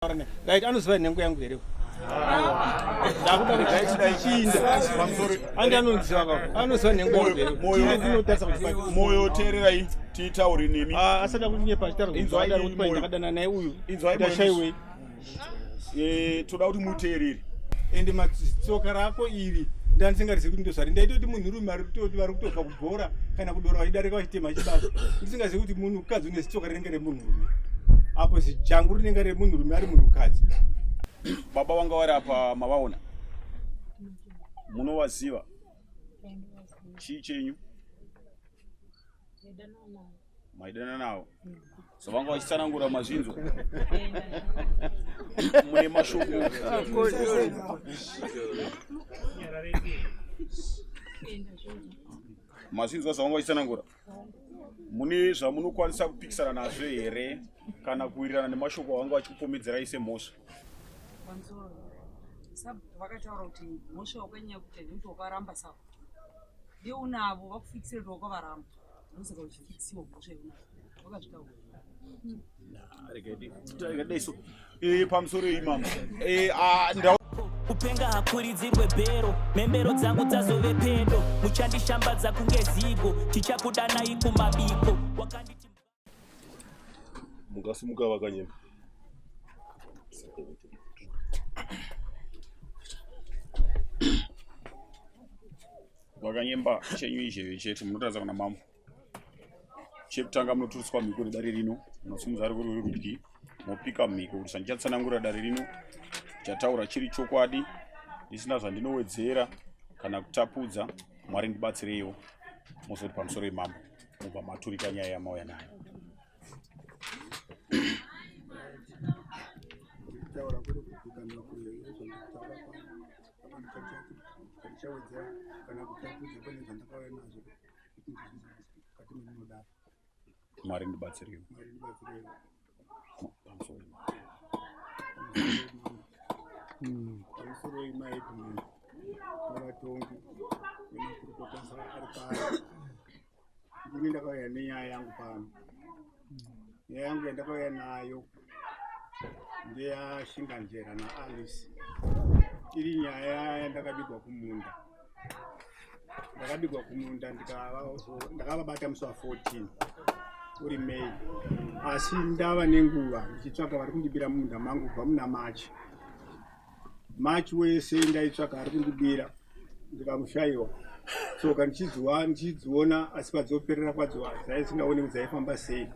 Right, anoziva nhengo yangu here? Ndakuda kuti chiinda. Andi anoziva ka. Anoziva nhengo yangu here? Moyo ndinotarisa kuti moyo teererai titaure nemi. Ah, asada kunyepa achitaura kuti Inzwai kuti moyo. ndakadana naye uyu. Inzwai moyo. Ndashaiwei. Eh, toda kuti muteerere. Ende matsoka rako iri ndandisingarizivi kuti ndozvari ndaitoti munhurume ari kutoti vari kutobva kubhora kana kudora vachidarika vachitema chibaba ndisingazivi kuti munhukadzi une zitsoka rinenge remunhurume apo zijangu rinenge remunhurume ari munhukadzi. Baba vanga vari apa mavaona, munovaziva? Chii chenyu? Maidana navo zvavanga vachitsanangura mazvinzwa mune mashoko mazvinzwa zvavanga vachitsanangura mune zvamunokwanisa kupikisana nazvo here kana kuwirirana nemashoko avanga vachikupomedzerai semhosva? Vakataura kuti mhosva wakanyanya kuita nekuti wakaramba sako ndiye unavo vakufikisire kuti wakavaramba, ndosaka uchifikisiwa mhosva yeunayo wakazvitaura. Regai pamusoro imama Kupenga hakuridzirwe bhero, mhembero dzangu dzazove pedo, muchandishambadza kunge zigo, tichakudanai kumabiko. Wakanditi Mungasimuka vakanyema. Vakanyemba chenyu izheve chete munotaridza kuna mambo. Chekutanga, munoturiswa mhiko nedare rino. Munosimudza ruri rurudyi, mopika mhiko kuti zvandichatsanangura dare rino ndichataura chiri chokwadi, ndisina zvandinowedzera kana kutapudza. Mwari ndibatsireiwo. Mozoti pamusoro imambo, mobva maturika nyaya yamauya nayo. Kutaura kuri kupika mhiko yezvandikutaura pano, handichawedzera kana kutapudza pane zvandakauya nazvo kuti mukati memunodaro. Mwari ndibatsireiwo. Mwari ndibatsireiwo. Pamusoro imambo. Pamusoro imaedmin nevatongi nemakurukota ari pano, ndini ndakauya nenyaya yangu pano. Nyaya yangu yandakauya nayo ndeyashinganjera naAlice, iri nyaya yandakabigwa kumunda. Ndakabigwa kumunda, ndakavabata musi wa14 uri May, asi ndava nenguva ndichitsvaga vari kundibira mumunda mangu kubva muna March. March wese ndaitsvaga ari kundibira, ndikamushayiwa. Tsoka ndichidziona, asi padzoperera kwadzo dzaisingaoneki, dzaifamba sei.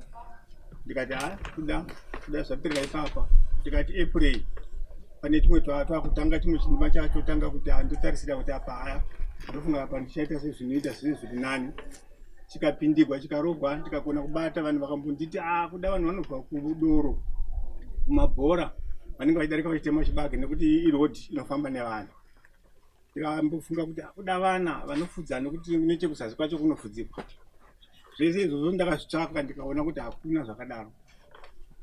Ndikati ha, kuda kuda zvaperera ipapa. Ndikati April pane tumwe twakutanga, chimwe chindima chachotanga kuti handotarisira kuti apa haya, ndofunga apa ndichaita sezvinoita zvive zviri nani. Chikapindigwa, chikarogwa, ndikakona kubata vanhu. Vakambonditi a kuda vanhu vanobva kudoro, kumabhora, vanenge vachidarika vachitema chibage, nekuti iroad inofamba nevanhu. Ndikambofunga kuti akuda vana vanofudza, nekuti nechekuzasi kwacho kunofudzikwa. Zvese izvozvo ndakazvitsvaka, ndikaona kuti hakuna zvakadaro.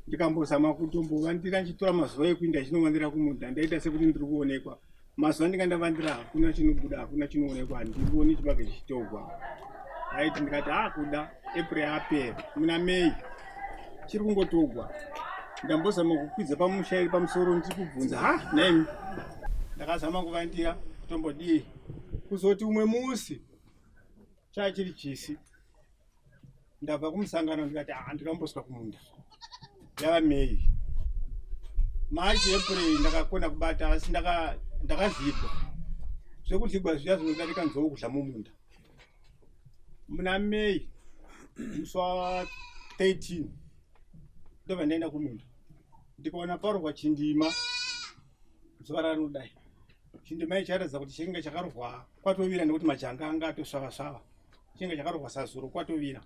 Ndikambozama kutombovandira, ndichitora mazuva ekuinda chinovandira kumunda, ndaita sekuti ndiri kuonekwa. Mazuva ndinga ndavandira, hakuna chinobuda, hakuna chinoonekwa, handioni chibage chichitogwa. Aiti ndikati akuda April apera, muna May chiri kungotogwa. Ndambozama kukwidza pamusha iri pamusoro, ndiri kubvunza ha naimi. Ndakazama kuvandira kutombodii, kuzoti umwe musi chachiri chisi, ndabva kumusangano, ndikati ah, ndikambosvika kumunda. Yava May, March, April ndakakona kubata, asi ndakazigwa zvekuzigwa zviya zvinodarika nzou kudla mumunda. Muna May musi wa 13 ndobva ndaenda kumunda, ndikaona parurwa chindima zuva ranodai. Chindima ichi charatidza kuti chinge chakarurwa kwatovira, nekuti majanga anga atosvava svava. Chinge chakarurwa sazuro kwatovira.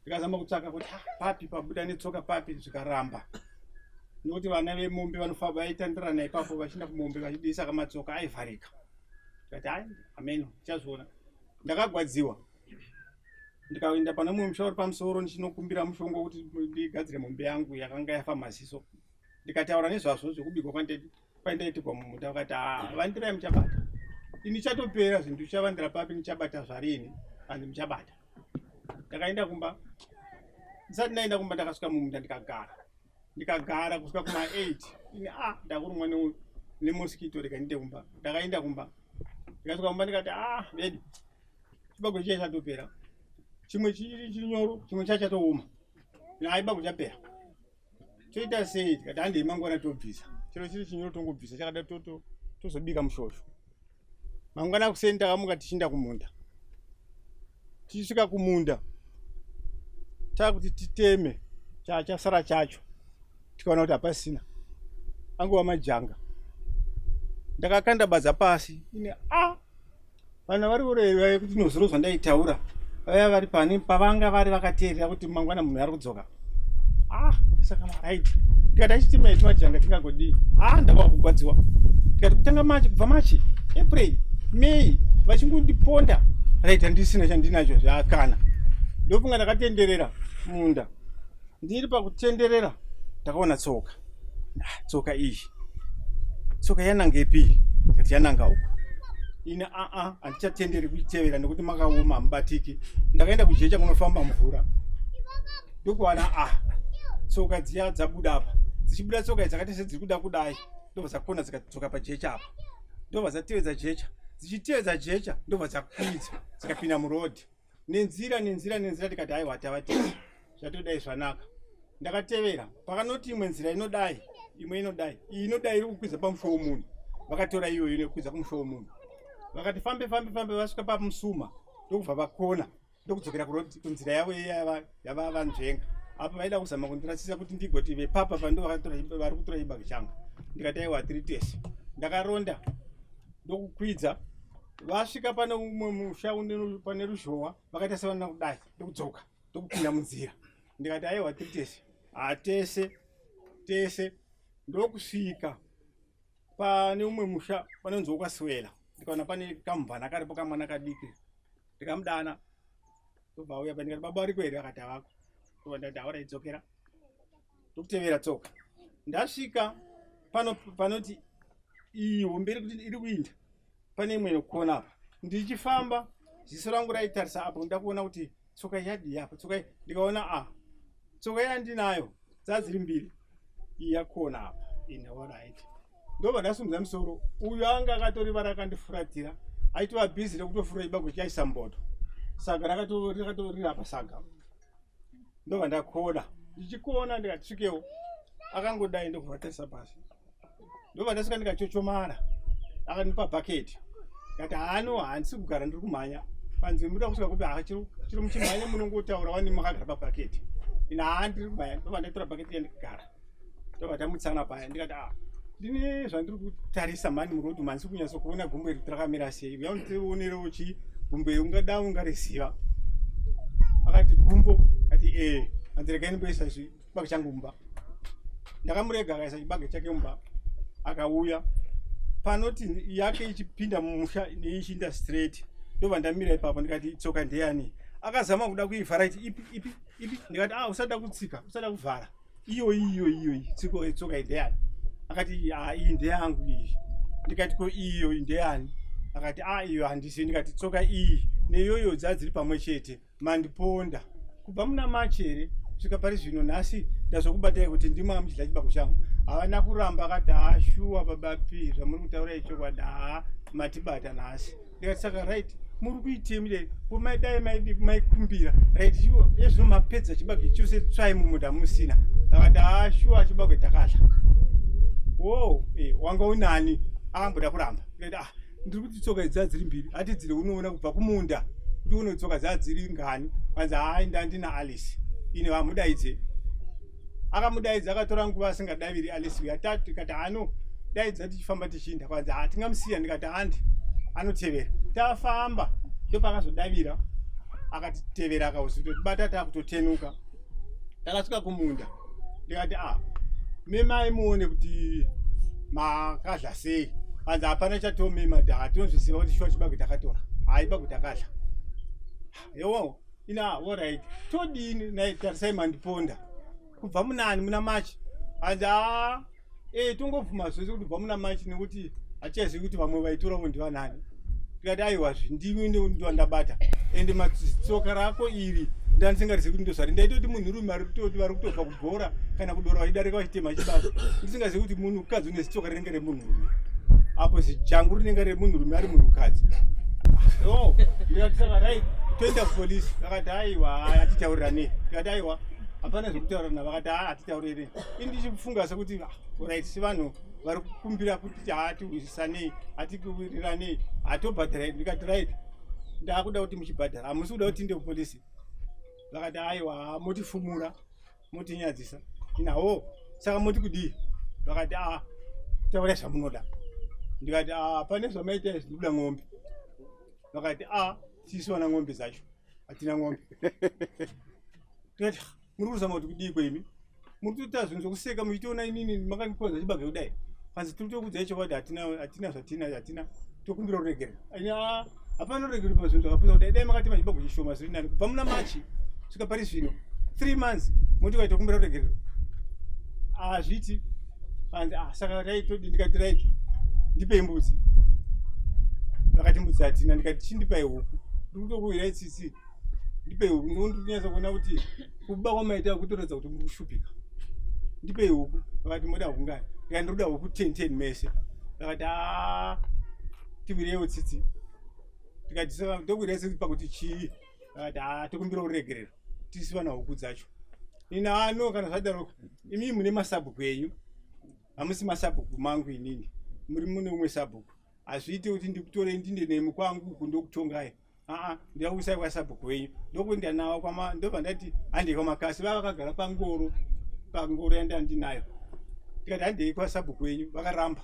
Ndikazama kutsvaka kuti ah, papi pabuda netsoka papi, zvikaramba, nekuti vana vemombe vanofamba vaitandirana ipapo vachienda kumombe vachidisa kamatsoka aivharika. Ndikati hai, ameno tichazviona. Ndakagwadziwa, ndikaenda pane mumwe musha uri pamusoro, ndichinokumbira mushonga kuti ndigadzire mombe yangu yakanga yafa maziso. Ndikataura nezvazvo zvekubikwa kwandaitirwa mumunda, vakati ah, vandirai muchabata. Ini chatopera zvinhu, ndichavandira papi? Ndichabata zvarini? Hanzi muchabata. Ndakaenda kumba. Ndisati ndaenda kumba, ndakasvika mumunda, ndikagara. Ndikagara kusvika kuma 8 ini a ah, ndakurumwa nemosquito rega ndiite kumba. Ndakaenda kumba. Ndikasvika kumba ndikati a ah, vedu chibagwe chiya chatopera. Chimwe chiri chinyoro chimwe chachatooma. Nayi bagwe chapera. Toita sei? Tikati handei mangwana tobvisa. Chero chiri chinyoro tongobvisa chakada toto tozobika mushosho. Mangwana kuseni takamuka tichinda kumunda. Tichisvika kumunda takuti titeme chachasara chacho tikaona kuti hapasina angova majanga. Ndakakanda badza pasi ine a ah! Vana vari voreva kuti nozuro zvandaitaura vaya vari pani pavanga vari vakateerera kuti mangwana munhu ari kudzoka. Ah, saka right. Tikati achitima yetu majanga tingagodii? Ah, ndava kugwadziwa. Tikati kutanga March kubva March, April, May vachingondiponda. Right, handisina chandinacho zvakana. Ndofunga ndakatenderera munda. Ndiri pakutenderera ndakaona tsoka. Ah, tsoka iyi. Tsoka yanangepi? Ndikati yananga uko. Ini a a handichatenderi kuitevera nekuti makaoma hamubatiki. Ndakaenda kujecha kunofamba mvura. Ndokuwana a tsoka dziya dzabuda apa. Dzichibuda tsoka idzi dzakaita sedziri kuda kudai. Ndobva dzakona dzikadzoka pajecha apa. Ndobva dzatevedza jecha. Dzichitevedza jecha ndobva dzakwidza dzikapinda muroad. Nenzira nenzira nenzira tikati haiwa tava tese. Zvatodai zvanaka. Ndakatevera pakanoti imwe nzira inodai imwe inodai iyi inodai iri kukwidza pamusha womunhu. Vakatora iyoyo inokwidza kumusha womunhu. Vakati fambe fambe fambe vasvika pamusuma ndokubva vakona ndokudzokera kunzira yavo yava vanzvenga. Apa vaida kuzama kundirasisa kuti ndigoti vepapa pando vari kutora chibage changu. Ndikati aiwa tiri tese. Ndakaronda ndokukwidza vasvika pane umwe musha pane ruzhowa vakaita sevanoda kudai ndokudzoka ndokupinda munzira ndikati aiwa tiri tese hatese tese ndokusvika pane umwe musha panonzi wokwasiwela ndikaona pane kamubvana karipo kamwana kadiki ndikamudana ndobva auya pa ndikati baba variko here akati havako ndobva ndati haura idzokera ndokutevera tsoka ndasvika pano panoti iyi hombe iri kuinda pane imwe inokona apa ndichifamba ziso rangu raitarisa apo nda kuona kuti tsoka yadii apa tsoka ndikaona a ah, tsoka yandinayo dzadziri mbiri iyi yakona apa inaorit ndobva ndasumudza musoro uyu anga akatorivara akandifuratira aitova bhizi rekutofura ibago chiaisa mboto saga rakatorira apa saga ndobva ndakona ndichikona ndikati svikewo akangodai ndokubva tarisa pasi ndobva ndasvika ndikachochomara akandipa bhaketi ndikati haano handisi kugara ndiri kumhanya panzi muda kusvika kupi ha chiro muchimhanya munongotaura wani makagara pabhaketi ina haa ndiri kumhanya ndobva ndatora bhaketi iya ndikagara ndobva tamutsana paya ndikati ah ndine zvandiri kutarisa mhani muroad mhandisi kunyatso kuona gumbo iri kuti rakamira sei uya undionerewo chii gumbo iri ungada ungariziva akati gumbo ati ee anzi regai ndimboisa chibage changu mumba ndakamurega akaisa chibage chake mumba akauya panoti yake ichipinda mumusha neichiinda straight ndobva ndamira ipapo ndikati tsoka ndeyani akazama kuda kuivhara iti ipi ipi ipi ndikati ah usada kutsika usada kuvhara iyoyi iyoyi iyoyi tsiko tsoka ndeyani akati ah iyi ndeyangu iyi ndikati ko iyo ndeyani akati ah iyo handisi ndikati tsoka iyi neiyoyo dzadziri pamwe chete mandiponda kubva muna March here kusvika pari zvino nhasi ndazokubatai kuti ndimo amuchidya chibako changu havana kuramba akati haa shuwa baba p zvamuri kutaura ichokwadi haa matibata nhasi ndikati saka right muri kuitei mudai kumaidai maidi maikumbira right ezvino mapedza chibage chose tsvai mumunda musina akati haa shuwa chibage takadya wo eh, wanga unani akamboda kuramba ndikati ah ndiri kuti tsoka idzi dzadziri mbiri hatidzire unoona kubva kumunda kuti une tsoka dzadziri ngani panzi hayi ndandina alice ine vamudaidze akamudaidza akatora nguva asingadaviri alice uya tati tikati hano daidza tichifamba tichiinda kwanzi ha tingamusiya ndikati handi anotevera tafamba ndopakazodavira akatitevera akazotibata takutotenuka takasvika kumunda ndikati a ah, memai muone kuti makadla sei hanzi hapana chatomema dha tinozviziva kuti shuwa chibage takatora hayi bage takadla yowo ina orit todini nai tarisai mandiponda kubva munani muna machi hanzi a e tongobvuma zvese kuti kubva muna machi nekuti hatichazivi kuti vamwe vaitorawo ndivanani tikati aiwa zvindimi ndondabata ende matsoka rako iri Ndandisingazivi kuti ndozvari ndaitoti munhurume ari kutoti vari kutobva kubhora kana kudora vachidarika vachitema chibage ndisingazivi kuti munhukadzi une zitsoka rinenge remunhurume apo zijangu rinenge remunhurume ari munhukadzi oh, ndikati saka right toenda kupolisi vakati aiwa hatitaurirane ndikati aiwa hapana zvekutaurirana vakati haa hatitaurirane ini ndichifunga sekuti ah, right sevanhu vari kukumbira kuti hatihwisisanei hatikuwiriranei hatobhadhara ndikati right ndakuda kuti muchibhadhara hamusi kuda kuti tiende kupolisi vakati aiwa motifumura motinyadzisa inawo saka moti kudii vakati a ah, taurai zvamunoda ndikati a ah, pane zvamaita izvi ndikuda ng'ombe vakati a ah, tisu vana ng'ombe dzacho hatina ng'ombe ndikati muri kuzama kuti kudii kwemi muri kutoita zvinhu zvokuseka muchitoona inini makandikwadza chibage kudai panzi tiri kutokudzai chokwadi hatina hatina zvatina hatina tokumbira ruregerero anya hapana ruregerero pazvinhu zvakapusa kudai dai makatema chibage chishoma zviri nani kubva muna machi svika pari zvino three months moti kai tokumbira ruregerero hazviti panzi ah saka raitodi ndikati right ndipei mbudzi vakati mbudzi hatina ndikati chindipai huku ndikutokuwirai tsitsi ndipei huku ndikunyatsa kuona kuti kuba kwamaita kutoratidza kuti muri kushupika ndipei huku vakati moda huku ngani ndikati ndinoda huku ten ten mese vakati a tiwireiwo tsitsi ndikati saka ndokuwirai tsitsi pakuti chii vakati a tokumbira uregerero tisi vana huku dzacho ini ano kana zvadaroko imi mune masabhuku enyu hamusi masabhuku mangu inini muri mune umwe sabhuku hazviite kuti ndikutorei ndinde nemi kwangu uku ndokutongai aa ndirakuisai kwasabhuku wenyu ndokuenda nawo kwama ndobva ndati handei kwamakasi vava vakagara pangoro pangoro yandandinayo ndikati handei kwasabhuku wenyu vakaramba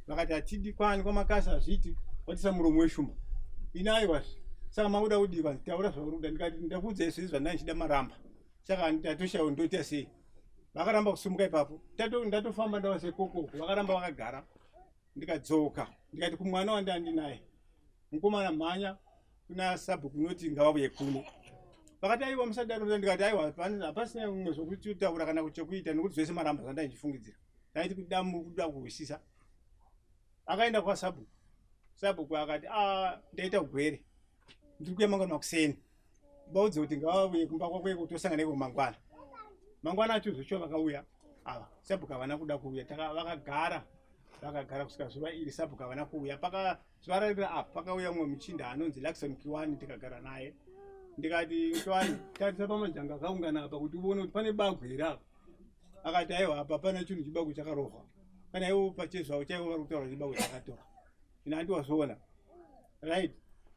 vakati hatidi kwani kwamakasi hazviiti watisa muromo weshumba ini aiwazve saka makuda kudii kwanzi taura zvauri kuda ndikati ndakuudzai zvese zvandanga ndichida maramba saka ndatoshaiwa ndoita sei vakaramba kusumuka ipapo ndatofamba ndava sekokoko vakaramba vakagara ndikadzoka ndikati kumwana wandandinaye mukomana mhanya kuna sabhuku unoti ngavauye kuno vakati aiwa musadaro ndikati aiwa hapasina mumwe zvokutaura kana chekuita nekuti zvese maramba zvandaichifungidzira ndaiti kuda kuda kuhwisisa akaenda kwasabhuku sabhuku akati a ah, ndaita ugwere ndiri kuya mangwana makuseni vaudze kuti ngavauye kumba kwako iko tosangana iko mangwana mangwana acho zvocho vakauya ava sabhuku havana kuda kuuya vakagara vakagara kusvika zuva iri sabhuku havana kuuya paka zuva raira apa pakauya umwe muchinda anonzi Luckson Kiwani tikagara naye ndikati Kiwani tarisa pamajanga akaungana apa kuti uone kuti pane bagwe here apa akati aiwa apa pana chinhu chibagwe chakarohwa kana ivo pachezvavo chaivo vari kutaura chibagwe chakatora ina andiwazviona right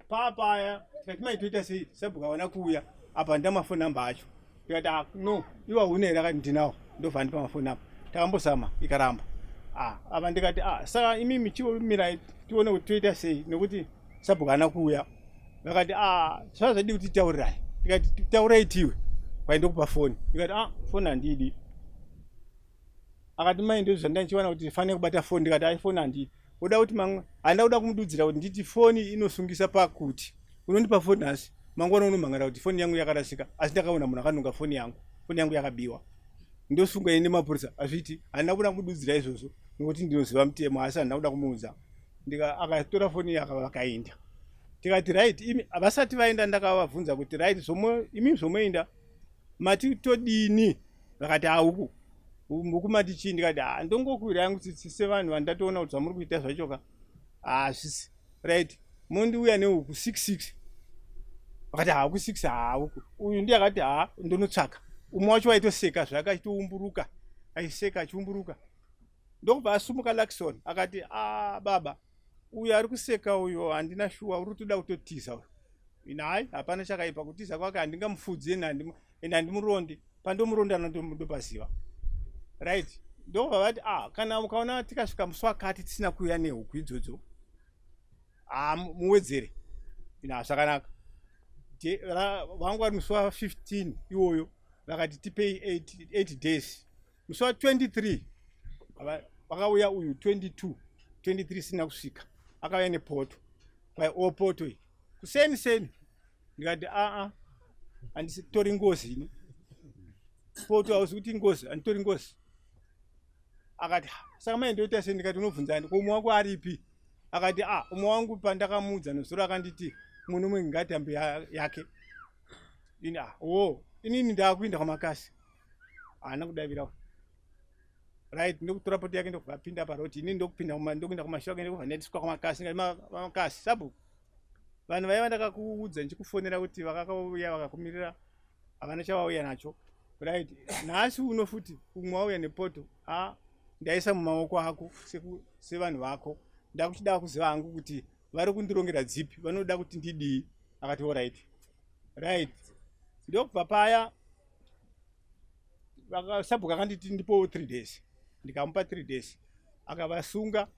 papaya tikati mai toita sei sabhuku havana kuuya apa ndina mafoni number acho ndikati ah, no iwe hauna here akati ndinawo ndobva ndipa mafoni number takambozama ikaramba ah, apa ndikati ah, saka imimi chiomirai tione kuti toita sei nekuti sabhuku haana kuuya vakati ah, zvaa zvadii kuti taurirai ndikati taurai tiwe kwai ndokupa foni ndikati ah, foni handidi akati mai ndozvandanchiwana kuti fanire kubata foni ndikati ai foni handidi oda kuti mamwe handina kuda kumududzira kuti nditi foni inosungisa pakuti unondipa foni nhasi mangwana unomhangara kuti foni yangu yakarasika asi ndakaona munhu akanonga foni yangu foni yangu yakabiwa ndosunga ini nemapurisa azviti handina kuda kumududzira izvozvo nokuti ndinoziva mutemo asi handina kuda kumuudza ndika akatora foni yaka vakaenda tikati right imi vasati vaenda ndakavabvunza kuti right zvomo imi zvomoenda mati todini vakati auku huku mati chii ndikati ha ndongokwira yangu tsitsi sevanhu vandatoona kuti zvamuri kuita zvacho ka hazvisi right mondiuya nehuku 66 vakati hahuku 6 hahuku uyu ndiye akati ha ndonotsvaka umwe wacho waitoseka zvake achitoumburuka aiseka achiumburuka ndokubva asumuka Luckson akati a ah, baba uyo ari kuseka uyo handina shuwa uri kutoda kutotiza uyo ini hayi hapana chakaipa kutiza kwake handingamufudzi ende handimurondi pandomuronda ndopaziva right ndokubva vati ah kana ukaona tikasvika musi wakati tisina kuuya nehuku idzodzo ah muwedzere ina zvakanaka vangu vari musi wa 15 iwoyo vakati tipei 8 days musi wa 23 vakauya uyu 22 23 sina kusvika akauya nepoto kwai o poto iyi kuseni seni ndikati aa handitori ngozi ini poto hausi kuti ngozi handitori ngozi akati saka mai ndoita sei ndikati unobvunzani ko umwe wako aripi akati a umwe wangu pandakamuudza nezuro akanditi munhu umwe ngatambe yake Ini ah wo inini ndakuinda kwamakasi. Haana kudavira. Right, ndokutora poto yake ndokubva apinda paroti. Ini ndokupinda kuma ndokuenda kumashure kwake ndokubva ndaiswa kwamakasi. Ndikati makasi sabhuku. Vanhu vaiva ndakakuudza ndichikufonera kuti vakakauya vakakumirira havana chavauya nacho. Right, nhasi uno futi umwe wauya nepoto. Ah, ndaisa mumaoko ako sevanhu vako. Ndakuchida kuziva hangu kuti vari kundirongera dzipi, vanoda kuti ndidii. Akati all right. Right. Ndokubva paya sabhuku akanditi ndipowo 3 days. Ndikamupa 3 days. Akavasunga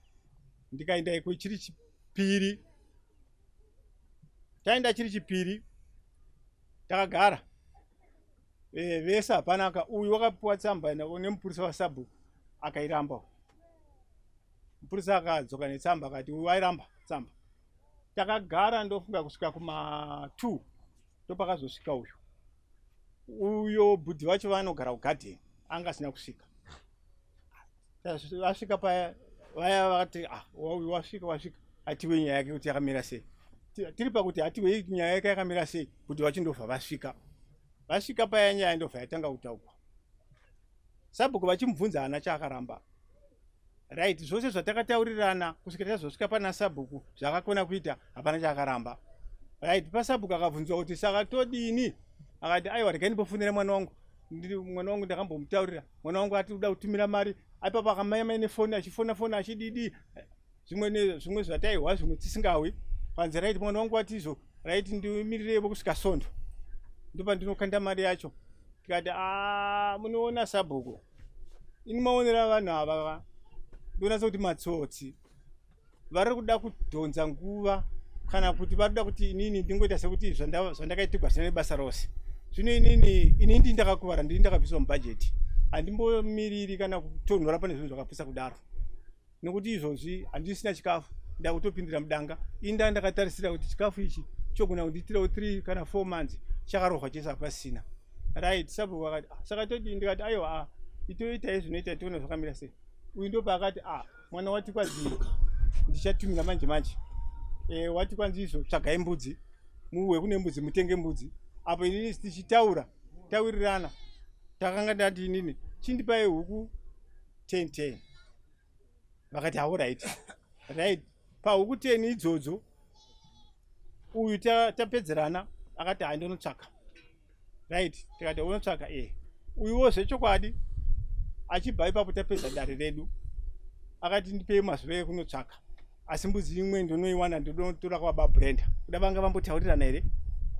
ndikaenda iko chiri chipiri. Taenda chiri chipiri takagara. E, vese hapana aka uyu wakapiwa tsamba nemupurisa wasabhuku akairamba. Mupurisa akadzoka netsamba akati uyu airamba tsamba. Takagara ndofunga kusvika kuma 2 ndopakazosvika uyu. Uyo bhudhi vacho vanogara kugadheni anga asina kusvika. Vasvika paya vaya vakati ah uyu wasvika wasvika atiwe nyaya yake kuti yakamira sei. Tiri pakuti atiwe nyaya yake yakamira sei bhudhi vacho ndobva vasvika. Vasvika paya nyaya ndobva yatanga kutaurwa. Sabhuku vachimubvunza haana chaakaramba. Right, zvose zvatakataurirana kusvika tazosvika pana sabhuku zvakakona kuita hapana chaakaramba. Right, pasabhuku akabvunzwa kuti saka todini? Akati aiwa regai ndimbofonera mwana wangu. Mwana wangu ndakambomutaurira. Mwana wangu ati kuda kutumira mari. Ipapo akamanya mai nefoni achifona fona achididi. Zvimwe zvimwe zvataihwa zvimwe tisingawi. Panzi right mwana wangu ati izvo right ndimirirevo kusvika sondo. Ndopandinokanda mari yacho. Tikati ah munoona sabhuku. Ini maonero avanhu ava ndoona sekuti matsotsi vari kuda kudhonza nguva kana kuti vari kuda kuti inini ndingoita sekuti zvandakaitirwa zvine basa rose. Zvino inini ini ndini ndakakuvara, ndini ndakabviswa mubhajeti, handimbomiriri kana kutonhora pane zvinhu zvakapisa kudaro nekuti izvozvi handisina chikafu, ndakutopindira mudanga. Ini ndaa ndakatarisira kuti chikafu ichi chogona kundiitirawo 3 kana 4 months, chakarohwa chese hapasina. Right, sabhuku akati ah, saka todii? Ndikati aiwa ah, itoitai zvinoita tione zvakamira sei. Uyu ndopaakati ah, mwana wati kwanzi ndichatumira manje manje. E, wati kwanzi izvo tsvagai mbudzi muwe kune mbudzi mutenge mbudzi. Apo inini tichitaura tawirirana takanga ndati inini chindipai huku 10 10. Vakati all right. Right, pahuku 10 idzodzo uyu tapedzerana akati hai ndonotsvaka. Right, tikati unotsvaka eh. Uyuwo zvechokwadi achibva ipapo tapedza dare redu akati ndipei mazuva ekunotsvaka, asi mbudzi imwe ndonoiwana ndonotora kwababa Brenda. Kuda vanga vambotaurirana here?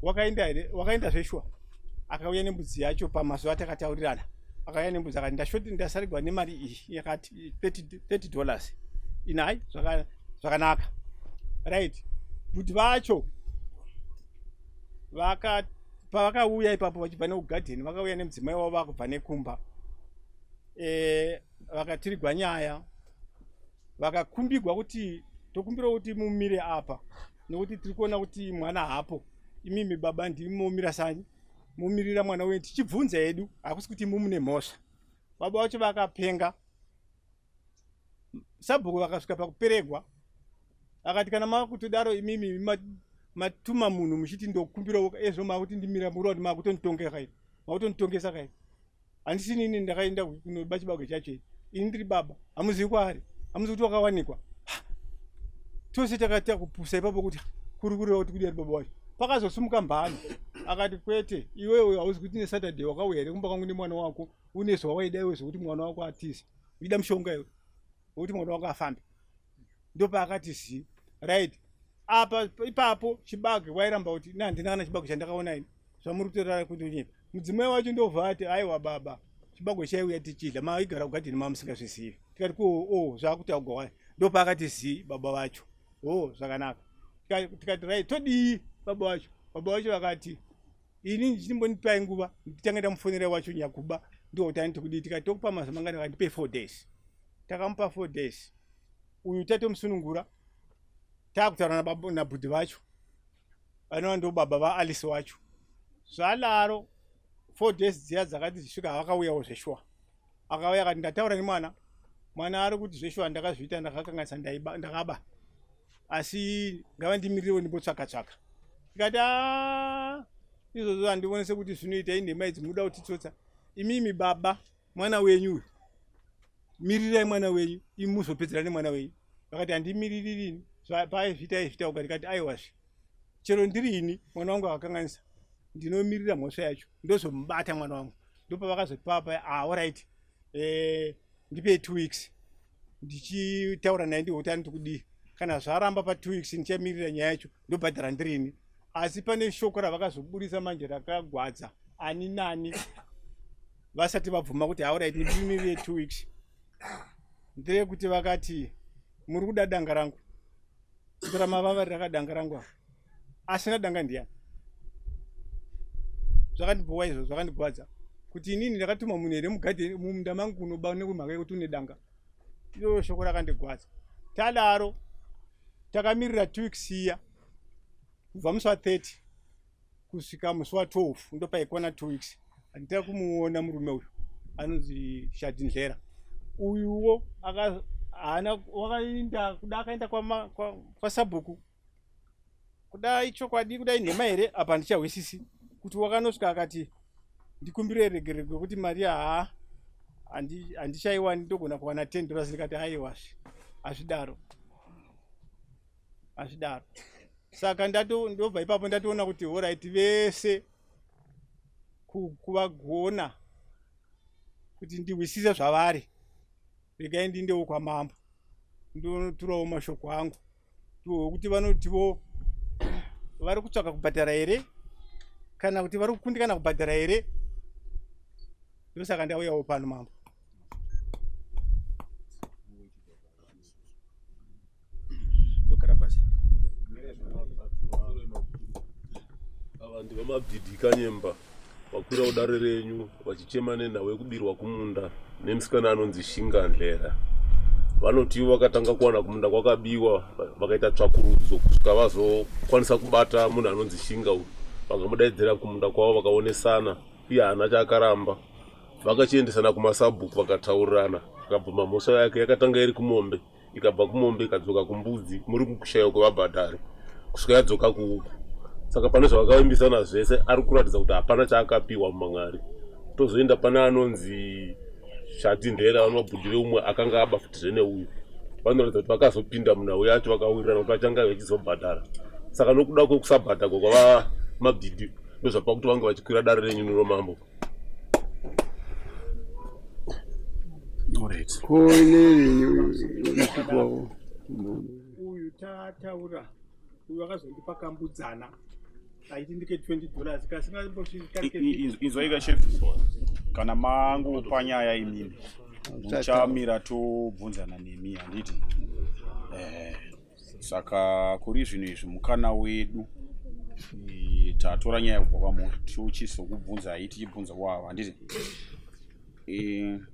Wakaenda here? Wakaenda zveshuwa. Akauya nembudzi yacho pamazuva atakataurirana. Akauya nembudzi akati ndashoti ndasarigwa nemari iyi yakati $30. Inai zvakanaka. Right. Bhuti vacho pavakauya ipapo vachibva nekugadheni vakauya nemudzimai wavo vakubva nekumba. Vakatirigwa nyaya vakakumbigwa kuti tokumbira kuti mumire apa nekuti tiri kuona kuti mwana hapo, imimi baba ndimi momira sanyi mumirira mwana wenyu tichibvunza hedu, hakusi kuti mumune mhosva. Baba vacho vakapenga. Sabhuku vakasvika pakuperegwa akati kana makutodaro imimi matuma munhu muchiti ndokumbira ezvo makuti ndimira muri kuti makutonditongesa kai makutonditongesa kai handisi nini ndakaenda kunoba chibage chacho ini ndiri baba hamuzivi kwaari hamuzivi kuti wakawanikwa. Tose takaita kupusa ipapo kuti kuri kureva kuti kudii ari baba wacho. Pakazosimuka mbano akati kwete iwewe hauzi kuti nesaturday wakauya here kumba kwangu nemwana wako une zvawaida iwe zvekuti mwana wako atize uchida mushonga iwe wekuti mwana wako afambe. Ndopaakati zi right apa ipapo chibage wairamba kuti na handina kana chibage chandakaona ini zvamuri kutorara kundonyepa. Mudzimai wacho ndobva ati aiwa baba chibage chaiuya tichidya maigara kugadheni mamusingazvizivi. Tikati ko oh zvakutaugwa wani. Ndopaakati zi baba vacho oh zvakanaka. Tikati right todii baba vacho. Baba vacho vakati ini ndichimbonipai nguva nditange ndamufonera wacho nyakuba ndokuti aniti kudii. Tikati tokupa mazuva mangani? Akati ndipe 4 days. Takamupa 4 days. Uyu tatomusunungura takutaura nabhudhi vacho vanova ndo baba vaAlice wacho. Zvadaro 4 days dziya dzakati dzisvika vakauyawo zveshuwa. Akauya akati ndataura nemwana, mwana ari kuti zveshuwa ndakazviita ndakakanganisa ndakaba, asi ngavandimirirewo ndimbotsvaka tsvaka. Tikati Izvozvo handione sekuti zvinoita, inhema idzi, munoda kutitsotsa. Imimi baba, mwana wenyu uyu, mirirai mwana wenyu, imi muzopedzera nemwana wenyu. Vakati handimiririni, paizviita aizviita uga. Ndikati aiwazve, chero ndiri ini mwana wangu akakanganisa, ndinomirira mhosva yacho, ndozomubata mwana wangu. Ndopavakazopapa, ah, alright, ndipei 2 weeks ndichitaura naye, ndihoti anoti kudii. Kana zvaramba pa 2 weeks, ndichamirira nyaya yacho, ndobhadhara ndirini. Asi pane shoko ravakazoburisa manje rakagwadza ani nani vasati vabvuma kuti alright, ndimirire 2 weeks. Nderekuti vakati muri kuda danga rangu, ndoramavavari rakadanga rangu apa, asina danga ndiyani? Zvakandibhowa izvo, zvakandibwadza kuti inini ndakatuma munhu here mugadheni mumunda mangu kunoba nekumhaka yekuti une danga? Iroro shoko rakandigwadza. Tadaro takamirira 2 weeks iya, kubva musi wa30 kusvika musi wa12 ndopaikwana 2 weeks. Handita kumuona murume uyu anonzi Shadindlera uyuwo, haana wakaenda kuda, akaenda kwasabhuku kuda ichokwadi, kuda inhema here apa handichahwisisi, kuti wakanosvika akati ndikumbire regerero kwekuti mari haa handichaiwani, ndogona kuwana $10. Ndikati aiwazve, hazvidaro, hazvidaro. Saka ndobva ipapo ndatoona kuti alright, vese kuvagona kuti ndihwisise zvavari, regai ndindewo kwamambo ndonoturawo mashoko angu kuti vanotivo vari kutsvaka kubhadhara here kana kuti vari kukundikana kubhadhara here. Ndosaka ndauyawo pano, mambo. Ndogara pasi. Ava ndivamabhidhi Kanyemba, vakwira kudare renyu vachichema nenhau yekubirwa kumunda nemusikana anonzi Shinga Ndlera. Vanoti ivo vakatanga kuwana kumunda kwakabiwa, vakaita tsvakurudzo kusvika vazokwanisa kubata munhu anonzi Shinga uyu. Vakamudaidzira kumunda kwavo, vakaonesana, iye haana chaakaramba. Vakachiendesana kumasabhuku, vakataurirana, akabvuma mhosva yake. Yakatanga iri kumombe, ikabva kumombe ikadzoka kumbudzi, muri kushaiwa kwevabhadhari, kusvika yadzoka kuhuku. Saka pane zvavakavimbisana zvese, ari kuratidza kuti hapana chaakapiwa mumang'ari. Tozoenda pane anonzi Shati Ndera, vanomabhudhi veumwe akanga aba futizve neuyu. Vanoratidza kuti vakazopinda munhau yacho, vakawirirana kuti vachange vachizobhadhara. Saka nokuda kwekusabhadhagwa kwava mabhidhi, ndozvapa kuti vange vachikwira dare renyu niro, mambo. Alright. Ko inini mutuku wavo? Uyu tataura, uyu akazondipa kambudzana aiti ndike $20 kasingambosvika. Inzwaika chef, kana mangopa nyaya imimi, muchamira tobvunzana nemi, handiti? Saka kuri zvinhu izvi mukana wedu, tatora nyaya kubva kwamuri, tochizokubvunzai tichibvunza kwava, handiti?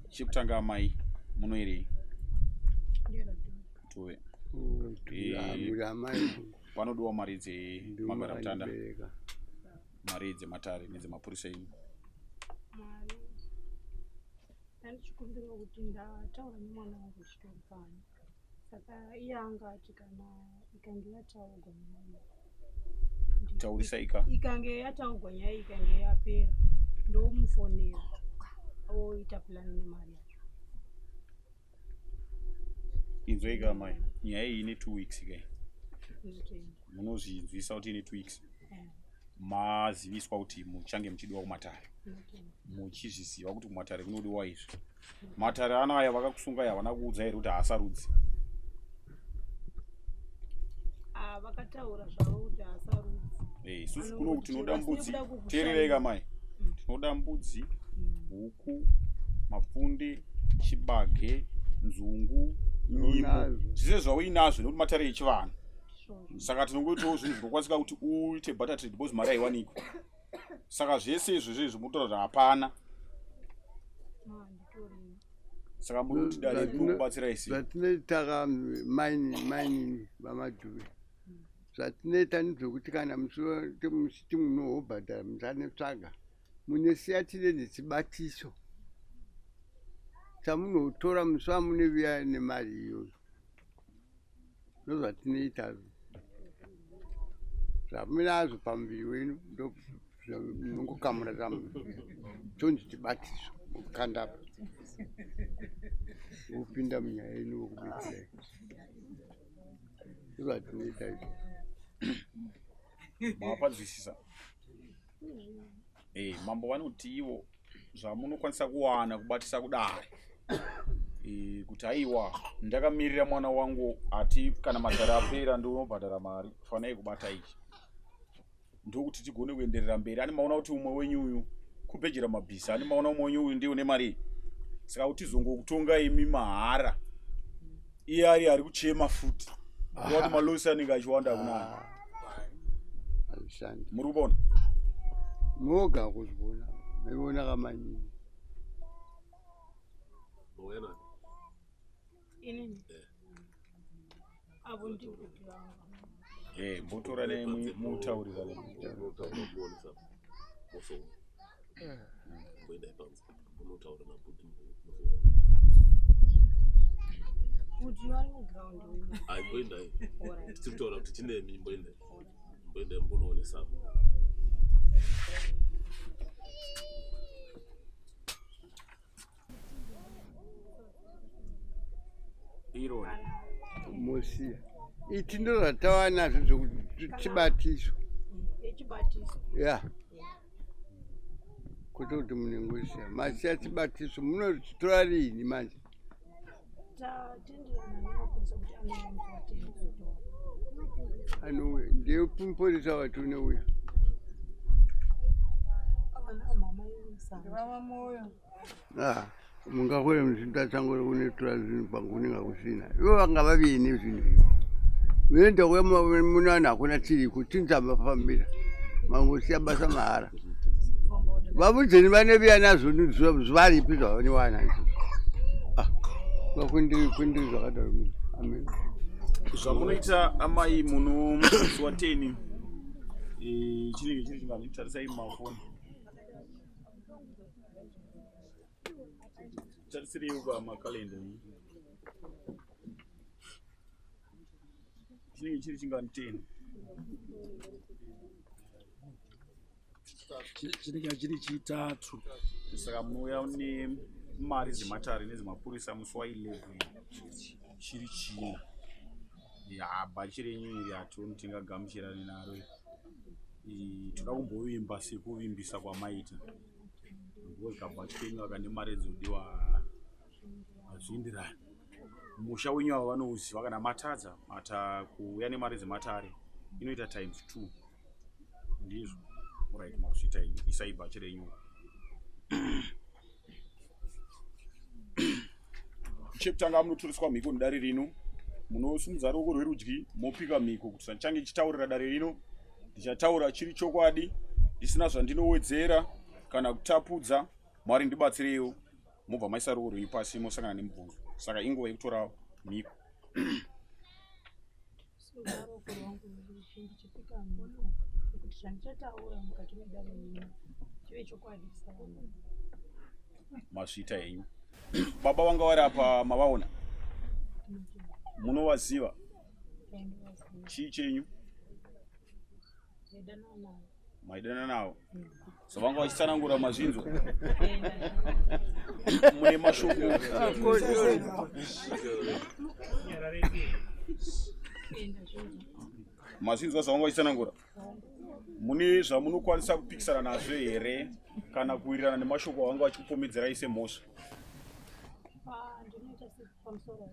Chekutanga, amai, munoirei tuve? Muri amai. Panodiwa mari dzemagaramutanda, mari dzematare nedzemapurisa imi. Mari ndandichikumbira kuti ndataura nemwana wangu chitori pano, saka iye anga ati kana ikange yataurwa nyaya Taurisaika. Ikange yataurwa nyaya, ikange yapera, ndomufonera oita plan nemari yacho. Inzwaika amai, nyaya iyi ine 2 weeks kai? Ndinotenda. Munozvinzwisa kuti ine 2 weeks? Maziviswa kuti muchange muchidiwa kumatare? Ndinotenda. Muchizviziva kuti kumatare kunodiwa izvi, matare anaya vakakusungai havana kuudza here kuti haasarudzi? Ah, vakataura zvavo kuti haasarudzi. Isusu kuno tinoda mbudzi. Teerereika mai, tinoda mbudzi, huku, mapfunde, chibage, nzungu, nyimo. Unazvo. Zvise zvauinazvo nekuti matare echivanhu. Izvozvo. Saka tinongoitawo zvinhu zvinokwanisika kuti uite barter trade, because mari haiwanikwi. Saka zvese izvozvo izvi munotaura kuti hapana. Ah, nditorina. Saka muri kuti dare rinokubatsirai sei? Zvatinoita ka maini, mainini vamadhuve, zvatinoita ndezvekuti kana muchiti munohobhadhara, musanetsvaga, munesiya tine nechibatiso chamunotora musi wamunovuya nemari iyoyo. Ndozvatinoita, zvamunazvo pamuviri wenyu ndo. Munongokamura kamu chonzi chibatiso mukandapa wopinda munyaya yenyu wokubetserai ndozvatinoita izvo. Mapanzwisisa? Eh, mambo vanoti ivo zvamunokwanisa kuwana kubatisa kudare e, kuti aiwa ndakamirira mwana wangu ati kana madhara apera ndinobhadhara mari fanai kubata ichi ndokuti tigone kuenderera mberi ani maona kuti umwe wenyu uyu kubhejera mabhisa ani maona umwe wenyu uyu ndiye une mari saka kuti tizongokutonga imi mahara iye ari ari kuchema futi kuti malosi anenge achiwanda kunani hazvishandi muri kuona moga kuzviona maiona kamanyini Inini avo ndibhuti vangu. Eh, mbotora naye mutaurirane. Bhuti vari mugraundi. Hayi, mboendai, tiri kutaura kuti tinemi, mboendai, mboendai mbonoonesa. Ironi mosiya iti ndo zvatava nazvo zvokuti chibatiso Yechibatiso. Ya, kwete kuti munengosiya masiya chibatiso munochitora riini manje? Tatenderana nemapurisa kuti anouya musi wa10 kuzotora. Anouya ndeupi mupurisa wati unouya? Avana mama yemusana. Ah, mungakore muchitatangura kunetora zvinhu pangunenge kusina ivo vanga vaviine zvinhu izvi unoenda kuya munana hakuna chiriko chinzamafambira mangosiya basa mahara vavudzeni vaneviya nazvo zuva ripi zvavanowana izvo. Ah, vakwindiri kwindiri zvakadaro munhu amen. Zvamunoita amai muno musi wa 10 eh, chinenge chiri chingani? Tarisai mumafoni, tarisirei pamakalenda, chinenge chiri chingani 10? Chinenge chiri chitatu. Saka munouya nemari dzematare nedzemapurisa musi wa11 chiri china. Ya, bhachi renyu iri hationi tingagamuchirane naro. Toda kumbovimba sekuvimbisa kwamaita because kabhachi kenyu aka nemari dzodiwa hazviindirani. Musha wenyu ava vanouziva. Kana matadza mata kuuya nemari dzematare inoita times two, ndizvo? Right, makusvita isai bhachi renyu. Chekutanga munotoreswa mhiko nedare rino. Munosimudza ruoko rwerudyi mopika mhiko kuti zvandichange ndichitaurira dare rino ndichataura chiri chokwadi ndisina zvandinowedzera kana kutapudza. Mwari ndibatsireiwo. Mobva maisa ruoko rwenyu pasi mosangana nemubvunzo. Saka inguva yekutora mhiko. Simudza ruoko rwangu rwerudyi ndichipika mhiko kuti zvandichataura mukati medare rino chive chokwadi chisakana. Masvita henyu. Baba vanga vari apa mavaona, munovaziva? Chii chenyu? Maidana navo, so vanga vachitsanangura mazvinzwa. Mune mashoko? Mazvinzwa zvavanga vachitsanangura? Mune zvamunokwanisa kupikisana nazvo here kana kuwirirana nemashoko avanga vachikupomedzerai semhosva? Pandinoita pamusoro,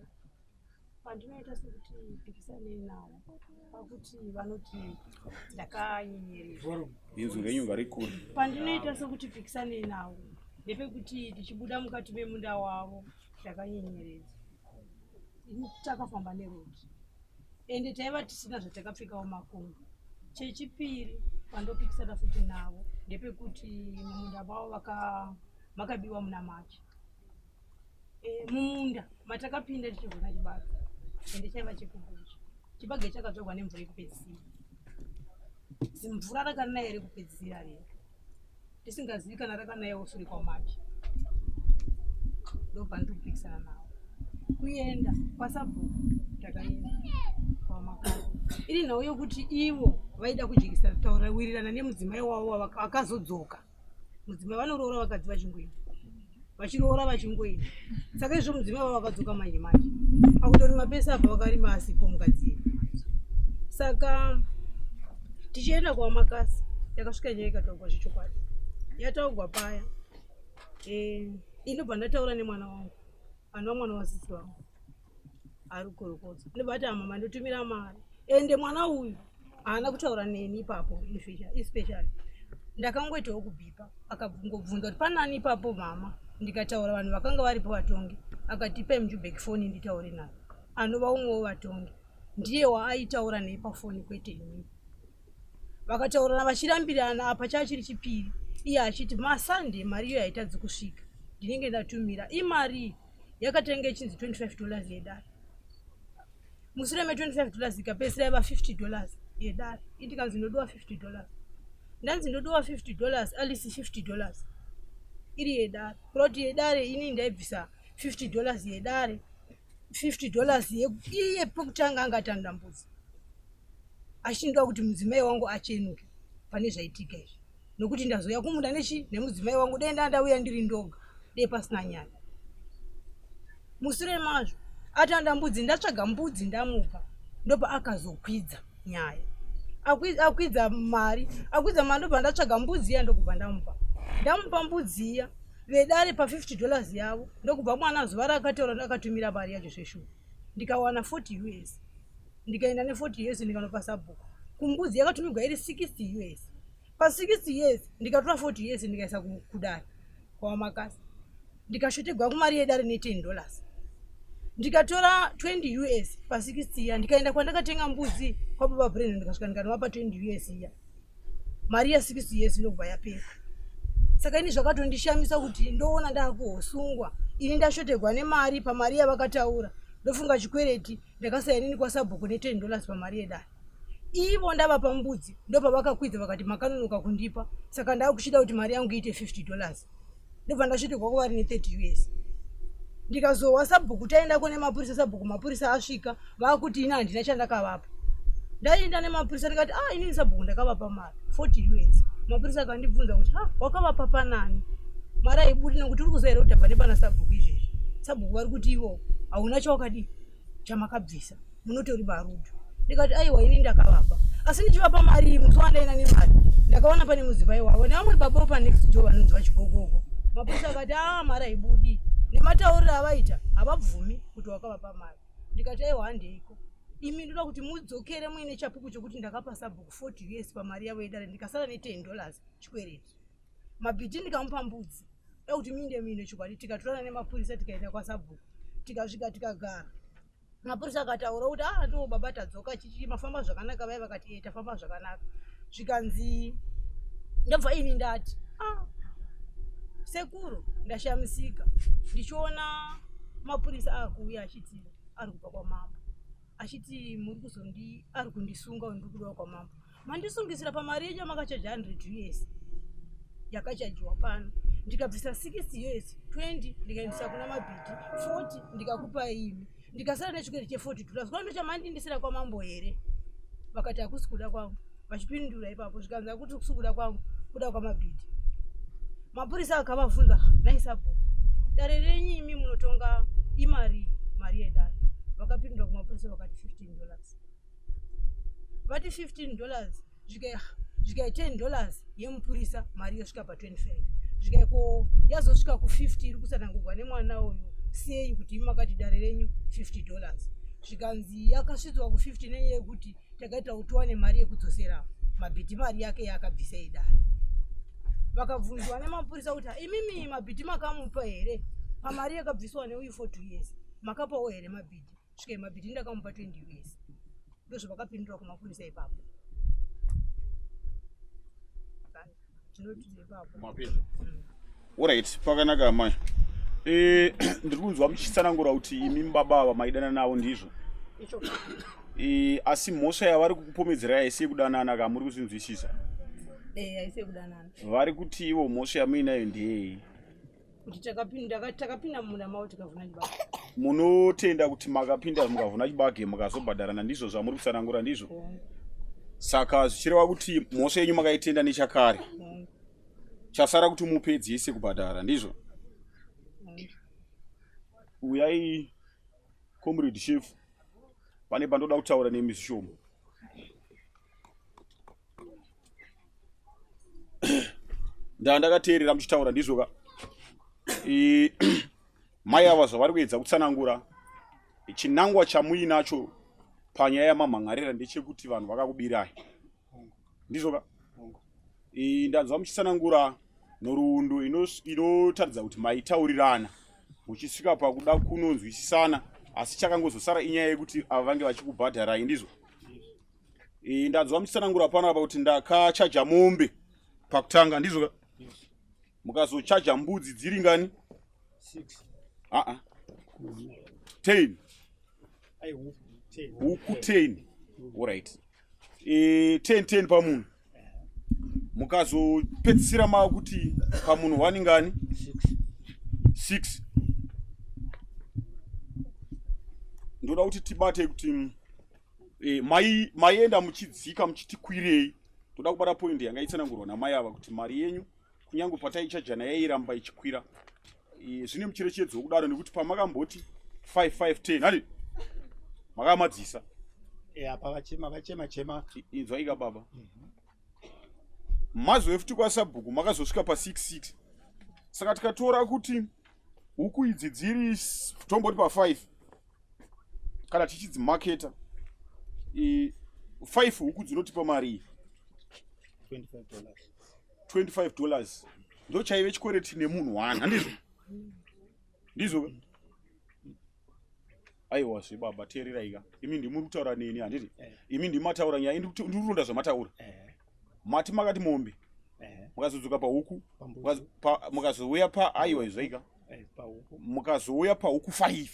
pandinoita sekuti pikisanei navo pakuti vanoti ndakanyenyerezwa. Inzwi renyu ngarikure. Pandinoita sekuti pikisanei navo ndepekuti tichibuda mukati memunda wavo ndakanyenyeredzwa. Takafamba nerodi ende taiva tisina zvatakapfekawo makumbo. Chechipiri pandopikisana futi navo ndepekuti mumunda mavo makabiwa muna Machi. Mumunda matakapinda tichivhuna chibage ende chaiva chekugucha. Chibage chakadzvagwa nemvura yekupedzisira, zimvura rakanaya rekupedzisira riya tisingazivi kana rakanayawo sure kwaMachi. Ndopandiri kupikisana navo. Kuenda kwasabhuku takaenda kwamakare iri nhau yokuti ivo Vaida kujekesa taura wirirana nemudzimai wavo akazodzoka. Mudzimai vanoroora vakadzi vachingoenda. Vachiroora vachingoenda. Saka izvo mudzimai wavo akadzoka manje manje. Akutorima pese apa vakarima asipo mukadzi. Saka tichienda kwaMakasi yakasvika nyaya ikataurwa zvechokwadi. Yataurwa paya. Eh, inobva ndataura nemwana wangu. Anova mwana wasisi vangu. Ari kukorokoza. Ndobva ati mama ndotumira mari. Ende mwana uyu haana kutaura neni ipapo especially ndakangoitawo kubhipa akangobvunza kuti panani ipapo mama ndikataura vanhu vakanga varipo vatongi akati ipai mujubek foni nditaure naye anova umwewo vatongi ndiye waaitaura naye pafoni kwete inini vakataurana vachirambirana apa chaa chiri chipiri iye achiti masande mari iyo haitadzi kusvika ndinenge ndatumira imari yakatanga ichinzi 25 dollars yedare mushure me 25 dollars ikapedzisira yava 50 dollars yedare indikanzi ndodiwa 50 dollars ndanzi ndodiwa 50 dollars alisi 50 dollars iri yedare kureva kuti yedare ini ndaibvisa 50 dollars yedare 50 dollars iye pekutanga anga atanda mbudzi achindoda kuti mudzimai wangu achenuke pane zvaitika izvi nokuti ndazouya kumunda nechi nemudzimai wangu dai ndaa ndauya ndiri ndoga dai pasina nyaya musure mazvo atanda mbudzi ndatsvaga mbudzi ndamupa ndopa akazokwidza nyaya akwidza mari akwidza mari ndobva ndatsvaga mbudzi iya ndokubva ndamupa ndamupa mbudzi iya vedare pa 50 dollars yavo ndokubva mwana zuva raakataura akatumira mari yacho zveshuwa ndikawana 40 us ndikaenda ne 40 us ndikanopa sabhuku kumbudzi yakatumigwa iri 60 us pa 60 us ndikatora 40 us ndikaisa kudare kwawamakasi ndikashotegwa kumari yedare ne 10 dollars ndikatora 20 us pa 60 iya ndikaenda kwandakatenga mbudzi kwababa breno ndikasvika ndikanovapa 20 us iya mari ya 60 years inobva yapera saka ini zvakatondishamisa kuti ndoona ndakuhosungwa ini ndashotegwa nemari pamari yavakataura ndofunga chikwereti ndakasaya inini kwasabhuku ne 10 dollars pamari yedare ivo ndavapa mbudzi ndopavakakwidza vakati makanonoka kundipa saka ndakuchida kuti mari yangu iite 50 dollars ndobva ndasvitirwa kuvari ne 30 us ndikazohwa sabhuku taendako nemapurisa sabhuku mapurisa asvika vakuti ini handina chandakavapa ndaenda nemapurisa ndikati ah inini sabhuku ndakavapa mari 40 us mapurisa akandibvunza kuti ha wakavapa panani mari haibudi nekuti uri kuziva here kuti tabva nepana sabhuku izvezvi sabhuku vari kuti ivo hauna chawakadii chamakabvisa munotori barudu ndikati aiwa ini ndakavapa asi ndichivapa mari iyi musi wandaenda nemari ndakaona pane mudzimai wavo nevamwe baba panext door vanonzi vachigogogo mapurisa akati a ah, mari haibudi nematauriro avaita havabvumi kuti wakavapa mari ndikati aiwa handeiko imi ndoda kuti mudzokere muine chapupu chokuti ndakapa sabhuku 40 us pamari yavo yedare ndikasara ne 10 dollars chikwereti mabhiti ndikamupa mbudzi da kuti minde muine chokwadi tikatorana nemapurisa tikaenda kwasabhuku tikasvika tikagara mapurisa akataura kuti ah ndo baba tadzoka chichi mafamba zvakanaka vaya vakati e tafamba zvakanaka zvikanzi ndobva ini ndati ah sekuru ndashamisika ndichiona mapurisa akuuya achiti ari kubva kwamambo achiti muri kuzondi ari kundisunga ndiri kudiwa kwamambo mandisungisira pamari yenyu yamakachaja 100 us yakachajiwa pano ndikabvisa 60 us 20 ndikaendesa kuna mabhiti 40 ndikakupa imi ndikasara nechikwere che 40 dollars kwando chamandindisira kwamambo here vakati hakusi kuda kwangu vachipindura ipapo zvikanzi akuti kusi kuda kwangu kuda kwamabhiti mapurisa akavabvunza naisabhuku dare renyu imi munotonga imari mari yedare vakapindura kumapurisa vakati 15 dollars vati 15 dollars zvikai 10 dollars yemupurisa mari yosvika pa 25 zvikai ko yazosvika ku50 iri kusanangurwa nemwana uyu sei kuti imi makati dare renyu 50 dollars zvikanzi yakasvitswa ku50 nenyaya yekuti takaita kuti tiwane mari yekudzosera mabhiti mari yake yaakabvisa idare vakabvunzwa nemapurisa kuti imimi mabhiti makamupa here pamari yakabviswa neuyu for two years makapawo here mabhiti svike mabhiti ndakamupa 20 years ndozvavakapindura kumapurisa ipapo Alright, pakanaka amai. Eh, ndiri kunzwa muchitsanangura kuti imi baba ava maidana navo ndizvo. Eh, asi mhosva yavari kukupomedzerai haisi yekudanana ka muri kuzvinzwisisa? Eh, haisi yekudanana. Vari kuti ivo mhosva yamuinayo ndeyei? Kuti takapinda takapinda mumunda mavo tikavhuna chibage. Munotenda kuti makapinda mukavhuna chibage mukazobhadharana ndizvo zvamuri kutsanangura ndizvo? Saka zvichireva kuti mhosva yenyu makaitenda nechakare. Chasara kuti mupedzise kubhadhara, ndizvo? Uyai comrade chef, pane pandoda kutaura nemi zvishoma. Ndaa ndakateerera muchitaura ndizvo ka. Mai ava zvavari kuedza kutsanangura chinangwa chamuinacho panyaya yamamhan'arira ndechekuti vanhu vakakubirai ndizvo ka ndanzwa muchitsanangura nhoroondo inotaridza kuti maitaurirana muchisvika pakuda kunonzwisisana asi chakangozosara inyaya yekuti ava vange vachikubhadharai ndizvo ndanzwa muchitsanangura pano apa kuti ndakachaja mombe pakutanga ndizvo ka mukazochaja mbudzi dziri ngani aa 10 huku 10 orit 10 10 pamunhu mukazopedzisira mava kuti pamunhu wani ngani 6 ndoda kuti tibate kuti e, maienda muchidzika muchiti kwirei toda kubata point yanga itsanangurwa namai ava kuti mari yenyu kunyange pataichajana yairamba ichikwira e, zvine mucherechedzo wokudaro nekuti pamakamboti 5510 handi makamadzisa e, apa vachema vachema chema inzwaika baba mhm. mazove futi kwasabhuku makazosvika pa 66 saka tikatora kuti huku idzi dziri tomboti pa 5 kana tichidzimaketa 5 huku dzinotipa mari iyi 25 dollars ndochaive chikwereti nemunhu one handizvo ndizvo aiwa zvebaba teereraika imi ndimuri kutaura neni handiti eh. imi ndimataura nyaya ndiri kuronda zvamataura eh. mati makati mombe eh. mukazodzoka pahuku mukazouya pa aiwa izvaika mukazouya pahuku 5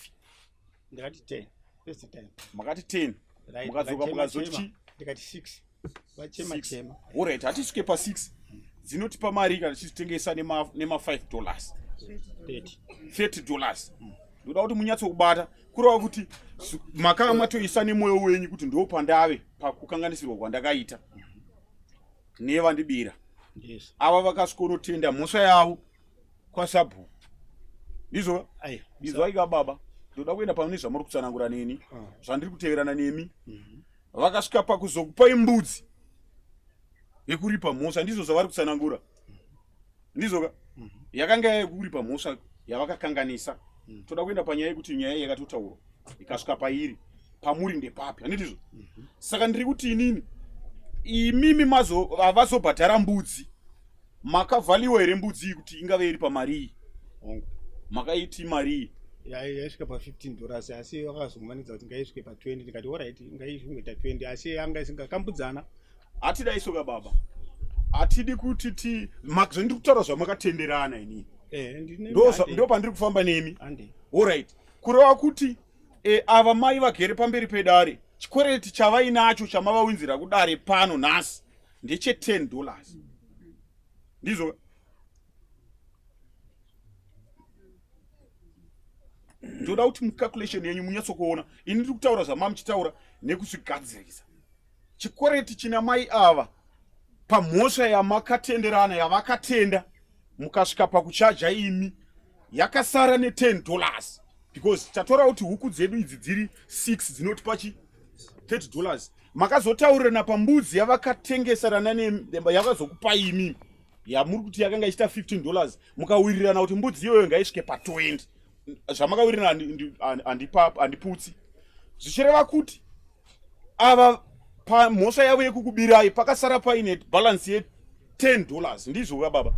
ndakati 10 first time makati 10 mukadzoka mukazoti ndikati 6 vachema chema alright hatisvike pa 6 dzinotipa mari kana tichitengesa nema 5 dollars 30 30 dollars ndoda kuti munyatsokubata kureva kuti makanga matoisa nemwoyo wenyu kuti ndo pandave pakukanganisirwa kwandakaita nevandibira yes. ava vakasvikonotenda mhosva yavo kwasabhuku ndizvo ndizwaika baba ndoda kuenda pane zvamuri kutsanangura neni ah. zvandiri kuteverana nemi mhm. vakasvika pakuzokupai mbudzi yekuripa mhosva ndizvo zvavari kutsanangura ndizvoka mhm. yakanga yekuripa mhosva yavakakanganisa mhm. toda kuenda panyaya yekuti nyaya yakatotaurwa ikasvika pairi pamuri ndepapi handitizvo saka ndiri kuti inini imimi havazobhadhara mbudzi makavhaliwa here mbudzi iyi kuti ingave iri pamari iyi makaiti mari iyi yaisvika pa 15 dollars asi vakazomanidza kuti ngaisvike pa 20 ndikati orit ngaisvingoita 20 asi yanga isingakambudzana hatida isoka baba hatidi kuti ti zvandiri kutaura zvamakatenderana inini eh, ndo pandiri kufamba nemi orit kureva kuti e, ava mai vagere pamberi pedare chikwereti chavainacho chamavawinzira kudare pano nhasi ndeche 10 dollars ndizvo ndoda kuti mucalculation yenyu munyatsokuona ini ndiri kutaura zvamamuchitaura nekuzvigadzirisa chikwereti china mai ava pamhosva yamakatenderana yavakatenda mukasvika pakuchaja imi yakasara ne10 dollars because tatora kuti huku dzedu idzi dziri 6 dzinotipa chi 30 dollars makazotaurirana pambudzi yavakatengesarana yakazokupai imi yamuri kuti yakanga ichiita 15 dollars mukawirirana kuti mbudzi iyoyo ngaisvike pa20 zvamakawirirana handiputsi zvichireva kuti ava pamhosva yavo yekukubirai pakasara paine balance ye 10 dollars ndizvo ka baba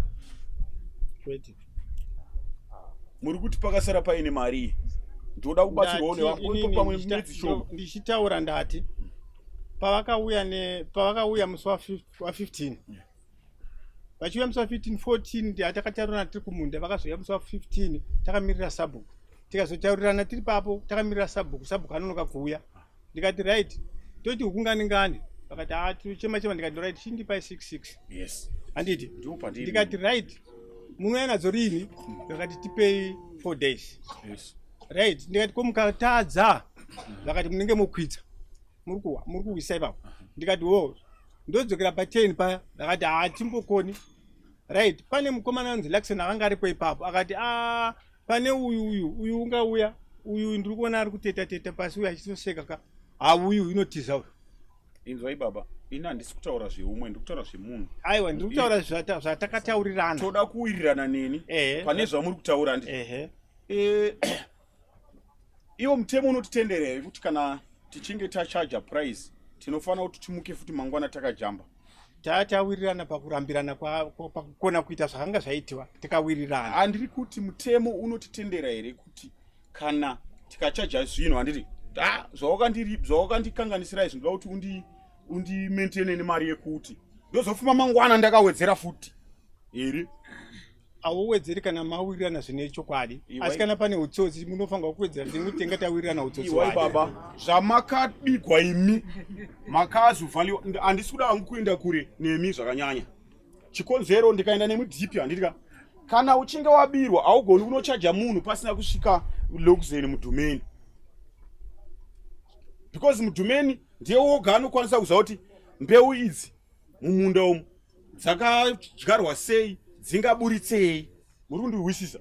muri kuti pakasara paine mari iyi ndoda kubatsirwawo nevamwe pamwe mwedzi shoma ndichitaura ndati pavakauya ne pavakauya musi wa 15 vachiuya musi wa 15 14 takataurirana tiri kumunda vakazouya musi wa 15 takamirira sabhuku tikazotaurirana tiri papo takamirira sabhuku sabhuku anonoka kuuya ndikati right toti huku ngani ngani vakati ha ah, tinochema chema ndikati right chindipai 66 yes handiti ndikati right munouya nadzo rini vakati tipei 4 days yes. right ndikati ko mukatadza vakati munenge mokwidza muri kuwisa ipapo ndikati wo oh, Ndodzokera pa10 paya, ndakati hatimbokoni. Right, pane mukomana anonzi Luckson akanga aripo ipapo akati a pane uyu uyu uyu ungauya uyu ndiri kuona ari kuteta teta pasi uyu achitoseka ka hauyu unotiza uyu. Inzwai baba, ini handisi kutaura zveumwe, ndiri kutaura zvemunhu. Aiwa, ndiri kutaura zvatakataurirana. Toda kuwirirana neni pane zvamuri kutaura ndi. Ehe. Eh, iwo mutemo unotitendera here kuti kana tichinge tachaja price tinofanira kuti timuke futi mangwana takajamba? Tatawirirana pakurambirana pakukona kuita zvakanga zvaitiwa tikawirirana. Handiri kuti mutemo unotitendera here kuti kana tikachaja zvinhu handiti ah, zvawakandikanganisira izvi ndoda kuti undi undimaintaine nemari yekuti ndozofuma mangwana ndakawedzera futi here? Auwedzeri kana mawirirana zvine chokwadi, asi kana pane utsotsi munofanirwa kuwedzera tinenge tawirirana utsotsi. Iwai baba, zvamakabigwa imi makazovaliwa, handisi kuda hangu kuenda kure nemi zvakanyanya. Chikonzero ndikaenda nemi dhipi handiti ka, kana uchinge wabirwa haugoni kunochaja munhu pasina kusvika lokuzeni mudhumeni, because mudhumeni ndiye woga anokwanisa kuziva kuti mbeu idzi mumunda umu dzakadyarwa sei, dzingaburitsei. Muri kundihwisisa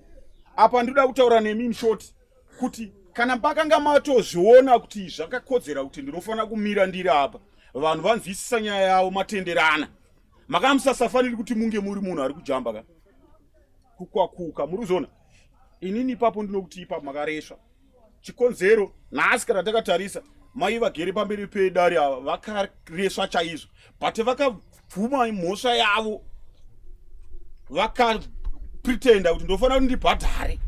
apa? Ndinoda kutaura nemi in short kuti kana pakanga matozviona kuti zvakakodzera kuti ndinofanira kumira ndiri apa, vanhu vanzwisisa nyaya yavo, matenderana, makanga musasafaniri kuti munge muri munhu ari kujamba ka kukwakuka. Muri kuzoona inini ipapo ndinokuti ipapo makaresva. Chikonzero nhasi kana takatarisa mai vagere pamberi pedare ava vakaresva chaizvo, but vakabvuma mhosva yavo, vakapretenda kuti ndofanira kuti ndibhadhare,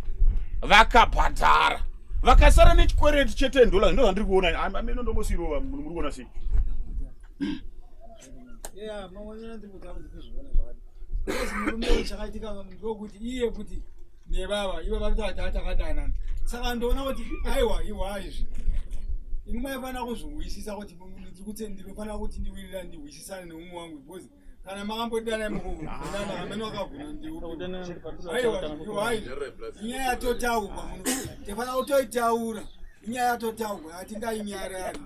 vakabhadhara, vakasara nechikwereti che10 dollars. Ndo zvandiri kuona ameno ndombosirova. Muri kuona sei? Yeah, maonero ndiri kuda kuti kuzviona zvakadai. Because murume uyu chakaitika ndokuti iye kuti nevava ivo vari kuti takadanana, saka ndoona kuti aiwa iwa izvi ini maifanira kuzvihwisisa kuti ndiri ndinofanira kuti ndiwirirane ndihwisisane neumwe wangu, because kana makambodana mukudanana amene wakavhuna ndiupi. Aiwa iwa izvi inyaya yatotaurwa muno, tifanira kutoitaura. Inyaya yatotaurwa, hatingainyarari.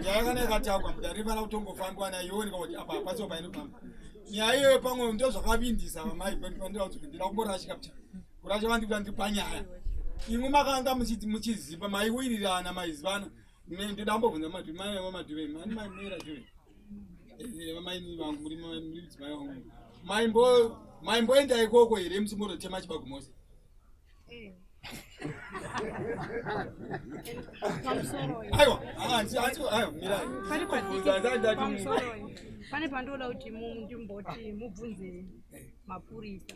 Nyaya kana yakataurwa mudare inofanira kutongofambwa nayo ioneka kuti apa hapasiwo painofamba nyaya iyoyo. Pamwe ndo zvakavindisa vamai pandira kuti ndida kumborashika kucha kurasha vanhu kuti ndiri panyaya. Imwe makanga muchiziva maiwirirana maizivana. Ndoda kumbobvunza madhuve mani maimera dhuve vamaini vangu muri mudzimai wangu, maimboenda ikoko here muchimbonotema chibago mose? Aiwa, aiwa, mirai. Pane pandoda kuti ndimboti mubvunze mapurisa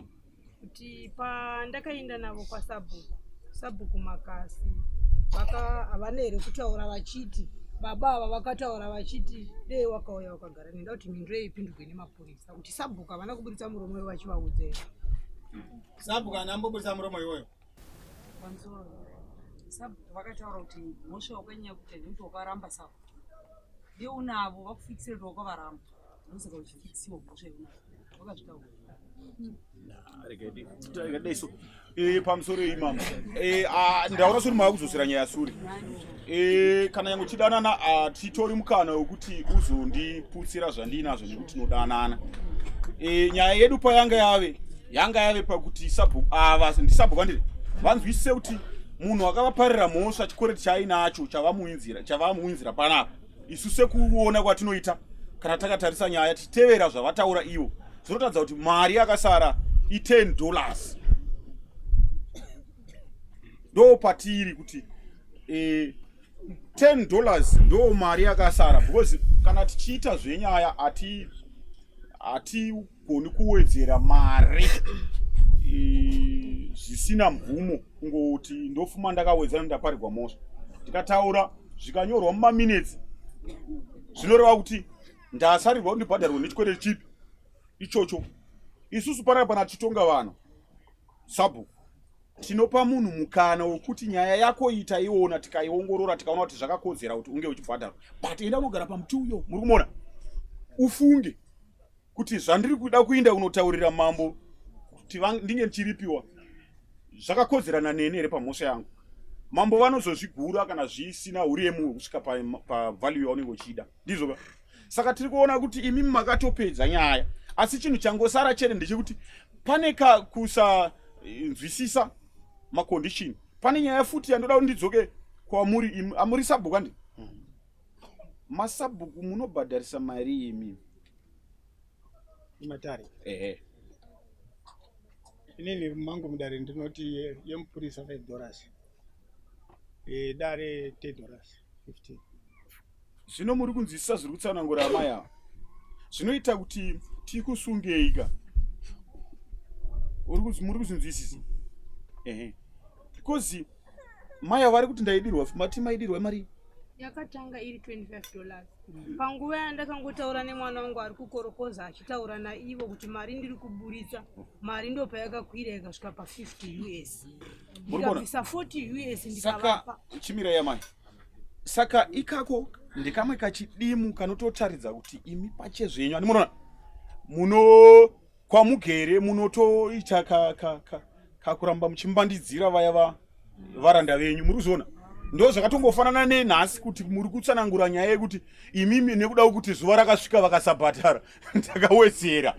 kuti pandakaenda navo kwasabhuku, sabhuku Makasi, havana here kutaura vachiti baba ava vakataura vachiti dei wakauya wakagara nenda, kuti mhinduro ipindurwe nemapurisa kuti sabhuku havana kuburitsa muromo iwo vachivaudza here? Sabhuku anambobudisa muromo iwoyo. Pamusoro, sabhuku vakataura kuti mhosva wakanyanya kuita ndekuti wakaramba sako ndiye unavo vakufikisire kuti wakavaramba, ndosaka uchifikisiwa mhosva iunayo. Vakazvitaura. Regai so pamusoro iyi mama, ndaona suri mava kudzosera nyaya suri. Kana nyange tichidanana titori mukana wekuti uzondiputsira zvandinazvo nekuti tinodanana. Nyaya yedu payanga yave yanga yave pakuti sabhuku ava, ndisabhuku andiri, vanzwisise kuti munhu akavaparira mhosva chikwereti chaainacho chavamuinzira panapa. Isu sekuona kwatinoita kana takatarisa nyaya tichitevera zvavataura ivo, zvinoratidza kuti mari yakasara i10 dollars. Ndo patiri kuti 10 dollars ndo mari yakasara, because kana tichiita zvenyaya hatigoni kuwedzera mari zvisina mvumo, kungoti ndofuma ndakawedzera ndaparirwa mhosva. Tikataura zvikanyorwa mumaminutes, zvinoreva kuti ndasarirwa kuti ndibhadharwe nechikwereti chipi ichocho. Isusu panapa pana tichitonga vanhu, sabhuku tinopa munhu mukana wekuti nyaya yako iyi taiona, tikaiongorora, tikaona kuti zvakakodzera kuti unge uchibhadharwa, but enda unogara pamuti uyo muri kumuona, ufunge kuti zvandiri kuda kuinda kunotaurira mambo kuti ndinge ndichiripiwa zvakakodzerana neni here pamhosva yangu. Mambo vanozozvigura kana zvisina uremu hwekusvika pavalue yaunenge uchida. Ndizvo ka? Saka tiri kuona kuti imi makatopedza nyaya, asi chinhu changosara chete ndechekuti pane kakusanzwisisa macondition. Pane nyaya futi yandoda kuti ndidzoke kwamuri imi, amuri sabhuku andi masabhuku munobhadharisa mari imi Matare. Ehe. Inini mangu mudare ndinoti yemupurisa 5 dollars. Dare 10 dollars 15. Zvino muri kunzwisisa zviri kutsanangura amai ava. Zvinoita kuti tikusungeika. Muri kuzvinzwisisa? Ehe. Because mai ava vari kuti ndaidirwa, mati maidirwa mari? Yakatanga iri 25 dollars. Panguva yandakangotaura nemwana wangu ari kukorokoza achitaura naivo kuti mari ndiri kuburitsa, mari ndo payakakwira ikasvika pa 50 US. Ndikabvisa 40 US ndikavapa. Saka chimirai amai. Saka ikako ndekamwe kachidimu kanototaridza kuti imi pachezvenyu ani munoona muno kwamugere munotoita kakuramba muchimbandidzira vaya va varanda venyu muri kuzviona ndo zvakatongofanana nenhasi kuti muri kutsanangura nyaya yekuti imimi nekuda kwekuti zuva rakasvika vakasabhadhara ndakawedzera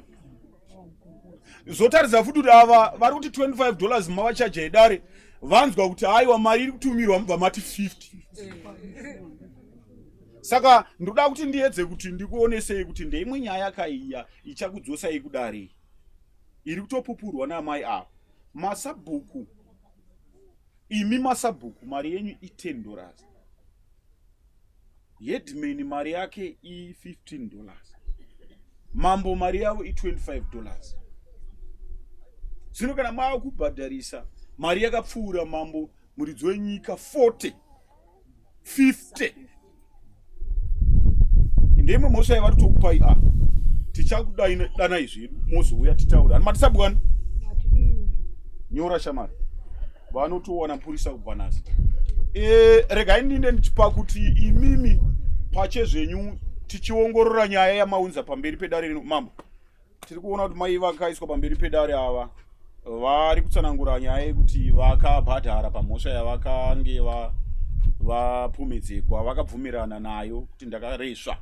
zvotaridza futi kuti ava vari kuti 25 dollars mavachaja edare vanzwa kuti aiwa mari iri kutumirwa mubva mati 50 saka ndoda kuti ndiedze kuti ndikuonesei kuti ndeimwe nyaya kaiya ichakudzosai kudare iri kutopupurwa naamai ava masabhuku imi masabhuku mari yenyu i10 dollars headman mari yake i15 dollars mambo mari yavo i25 dollars zvino kana mava kubhadharisa mari yakapfuura mambo muridzi wenyika 40 50 ndeimwe mhosva yavari kutokupai a tichakudanai zvedu mozouya titaure ani matisabwana nyora shamari vanotowana mupurisa kubva nhasi e, regai ndinde ndichipa kuti imimi pachezvenyu tichiongorora nyaya yamaunza pamberi pedare rino mambo tiri kuona kuti mai vakaiswa pamberi pedare ava vari kutsanangura nyaya yekuti vakabhadhara pamhosva yavakange vapomedzekwa vakabvumirana nayo kuti ndakaresva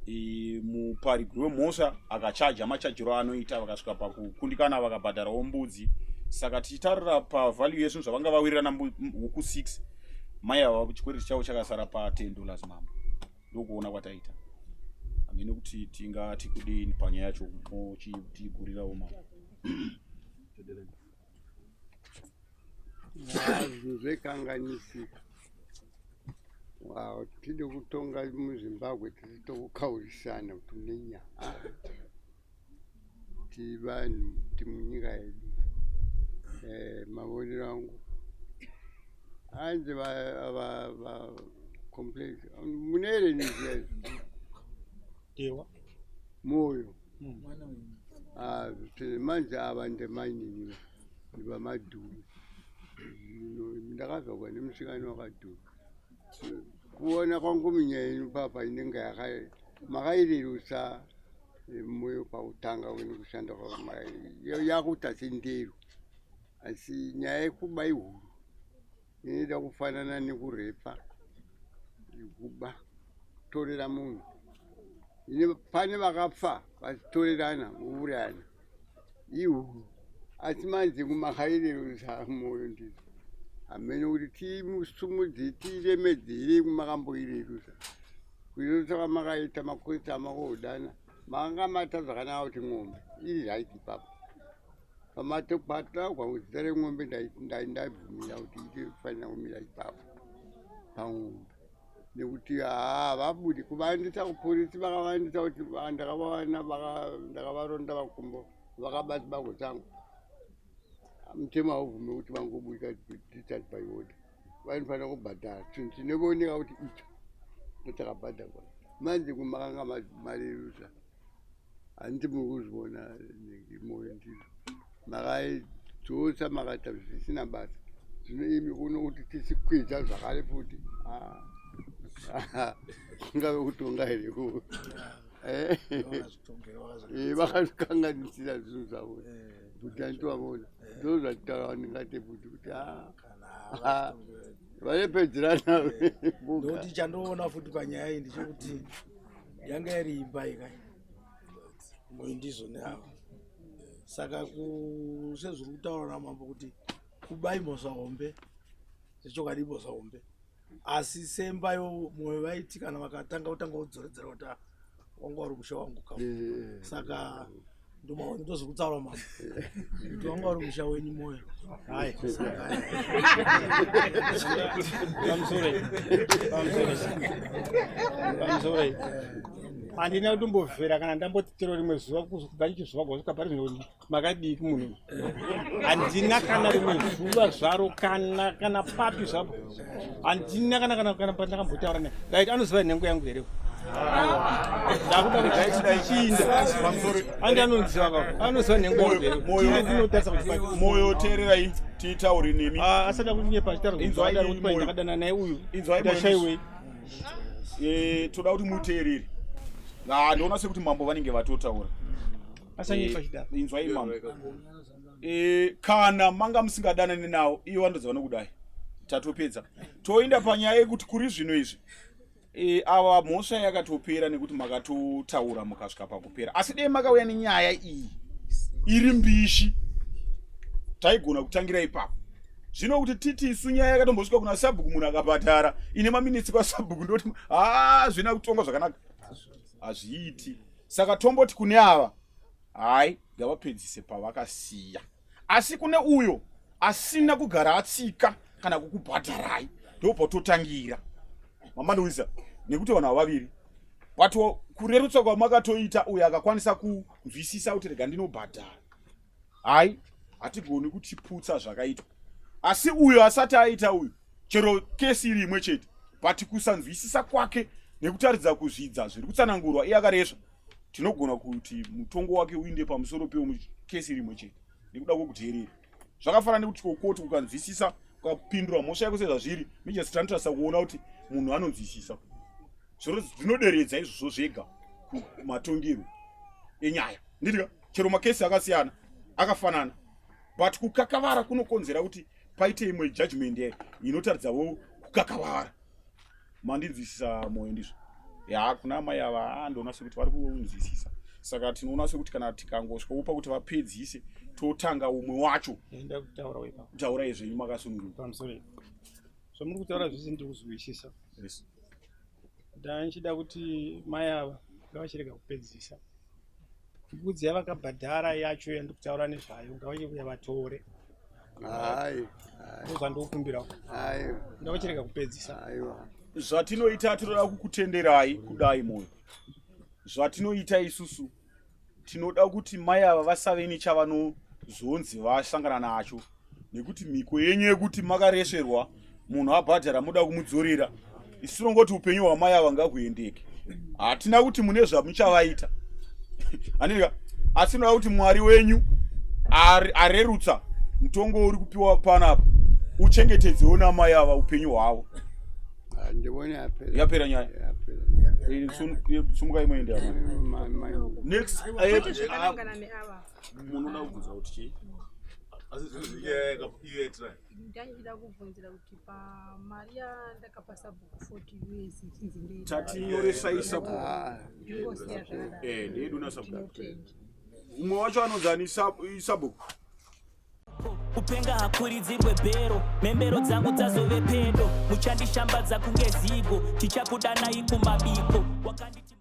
e, muparigwi wemhosva akachaja machajiro anoita vakasvika pakukundikana vakabhadharawo mbudzi saka tichitarira pavalue yezvinhu zvavanga vawirirana huku 6 mai ava chikwereti chavo chakasara pa 10 dollars mambo ndokuona kwataita hamene kuti tingati kudini panyaya yacho mochitigurirawo mambo Zvinhu zvekanganisika. Wow, tide kutonga muZimbabwe tiri tokukaurisana kuti une nyaya. Tiri vanhu ti munyika yedu. Eh, mavonero angu hanzi va va va complex mune here niziya izvi? Dewa. Moyo. Ah, manje ava ndemainini ndivamadhuru zvino ndakazogwa nemusikana wakadhuru kuona kwangu minyaya yenyu papa inenge makairerusa eh, moyo pakutanga wene kushanda yakuita sendero asi nyaya yekuba ihuru inoita kufanana nekurepa kuba kutorera munhu pane vakafa vachitorerana vourayana ihuru asi manje kumakairerutsa moyo ndizvo hamene kuti timusumudze tiremedzere kumakamboirerusa kuirerusa kwamakaita makosi amakoudana makanga mata zvakanaka kuti mwombe iri right ipapo pamatopatagwa kuzita remwombe ndaibvumira kuti itofanira kumira ipapo pamwombe nekuti haa vabudi kuvaendesa kupolisi vakavaendesa kuti ndakavawana ndakavaronda vakumbo vakabati bako dzangu mutemo haubvume kuti vangobudika discharge by order vanofanira kubhadhara chinhu chinooneka kuti icho ndochakabhadharwa manje kumakanga marerusa handiti muri kuzviona moyo ndizvo makaidzosa makaita zvisina basa zvino imi kuno kuti tisikwidza zvakare futi ah. kungave kutonga here ko eh. Eh, vakazvikanganisira zvinhu zvavo eh. kuti anditovaona ndo zvatitaura ndingate futi kuti ah. vanepedzerana ndokuti chandoona futi panyaya iyi ndechekuti Yanga iri imba ikai moyo ndizvo neava. Saka sezviri kutaura namambo kuti kuba imhosva hombe, zvechokwadi imhosva hombe. Asi semba yo moyo vaiti kana vakatanga kutanga kudzoredzera kuti ah, wanga uri musha wangu ka. Saka ndomaona ndozviri kutaura mambo kuti wanga uri musha wenyu moyo. Hai, saka Pamusoro pamusoro pamusoro handina kutombovhera kana ndamboti chero rimwe zuva kubva ndichizuva kusvika pari zvino makadii kumunhu handina kana rimwe zuva zvaro kana kana papi zvapo handina kana kana kana pandakambotaura naye right anoziva nhengo yangu here ndakuda kuti chiinda andi anonziva ka anoziva nhengo yangu here Moyo- ndinotarisa kuti pa- Moyo teererai titaure nemi. Ah, asada kunyepa achitaura kuti Inzwai ndakadaro kuti Moyo. ndakadana naye uyu Inzwai Moyo. ndashaiwei Eh, toda kuti muteerere. Ah, ndoona sekuti mambo vanenge vatotaura. Asanyepa Eh, chidaro. Inzwai mambo. Eh, kana manga musingadanani nawo ivo vanodza vanokudai. Tatopedza. Toenda panyaya yekuti kuri zvino izvi. E, ava mhosva yakatopera nekuti makatotaura mukasvika pakupera asi dei makauya nenyaya iyi iri mbishi taigona kutangira ipapo zvino kuti titi isu nyaya yakatombosvika kuna sabhuku munhu akabhadhara ine maminitsi kwasabhuku ndoti haa zvina kutonga zvakanaka hazviiti saka tomboti kune ava hai ngavapedzise pavakasiya asi kune uyo asina kugara atsika kana kukubhadharai ndopatotangira mamandiwisa nekuti vanhu ava vaviri but kurerutsa kwamakatoita uyo akakwanisa kunzwisisa kuti rega ndinobhadhara hai hatigoni kutiputsa zvakaitwa asi uyo asati aita uyu chero kesi iri imwe chete but kusanzwisisa kwake nekutaridza kuzvidza zviri kutsanangurwa iye akaresva tinogona kuti mutongo wake uinde pamusoro pekesi iri imwe chete nekuda kwekuteerera zvakafanana nekuti kokoti ukanzwisisa ukapindura mhosva yako sezvazviri majasi tanotarisa kuona kuti munhu anonzwisisa zvinoderedza izvozvo zvega kumatongero enyaya nditika chero makesi akasiyana akafanana but kukakavara kunokonzera kuti paite imwe judgment inotaridzawo kukakavara mandinzwisisa moyo ndizvo ya kuna amai ava ah, ndoona sekuti vari kunzwisisa saka tinoona sekuti kana tikangosvika kuti vapedzise totanga umwe wacho taurai zvenyu makasununguka pamusoro zvamuri kutaura zvese ndiri kuzwisisa yes. Ndanchida kuti mai ava ngavachirega kupedzisa mbudzi yavakabhadhara yacho yandikutaura nezvayo ngavachiuya vatore. Hai. Ndozvandikukumbirawo. Hai. Ngavachirega kupedzisa. Aiwa. Zvatinoita tinoda kukutenderai kudai moyo. Zvatinoita isusu tinoda kuti mai ava vasave nechavanozonzi vasangana nacho nekuti mhiko yenyu yekuti makaresverwa munhu abhadhara muda kumudzorera isu tinongoti upenyu hwamai ava ngahuendeke hatina kuti mune zvamuchavaita andika asi tinoda kuti mwari wenyu arerutsa mutongo uri kupiwa panapa uchengetedzewo namai ava upenyu hwavo yapera nyaya sumukai muende next munoda kubvunza kuti chii asi zvinhu zvinyaya Ndaida kubvunzira kuti pamari yandakapa sabhuku 40 us ichinzi ndei tatinyoresai sabhuku ndingosiya zvakadaro eh ndeyedu nasabhuku umwe wacho anonzi ani sabhuku Kupenga hakuridzirwe bhero, mhembero dzangu dzazove pedo, muchandishambadza kunge zigo, tichakudanai kumabiko. Wakanditi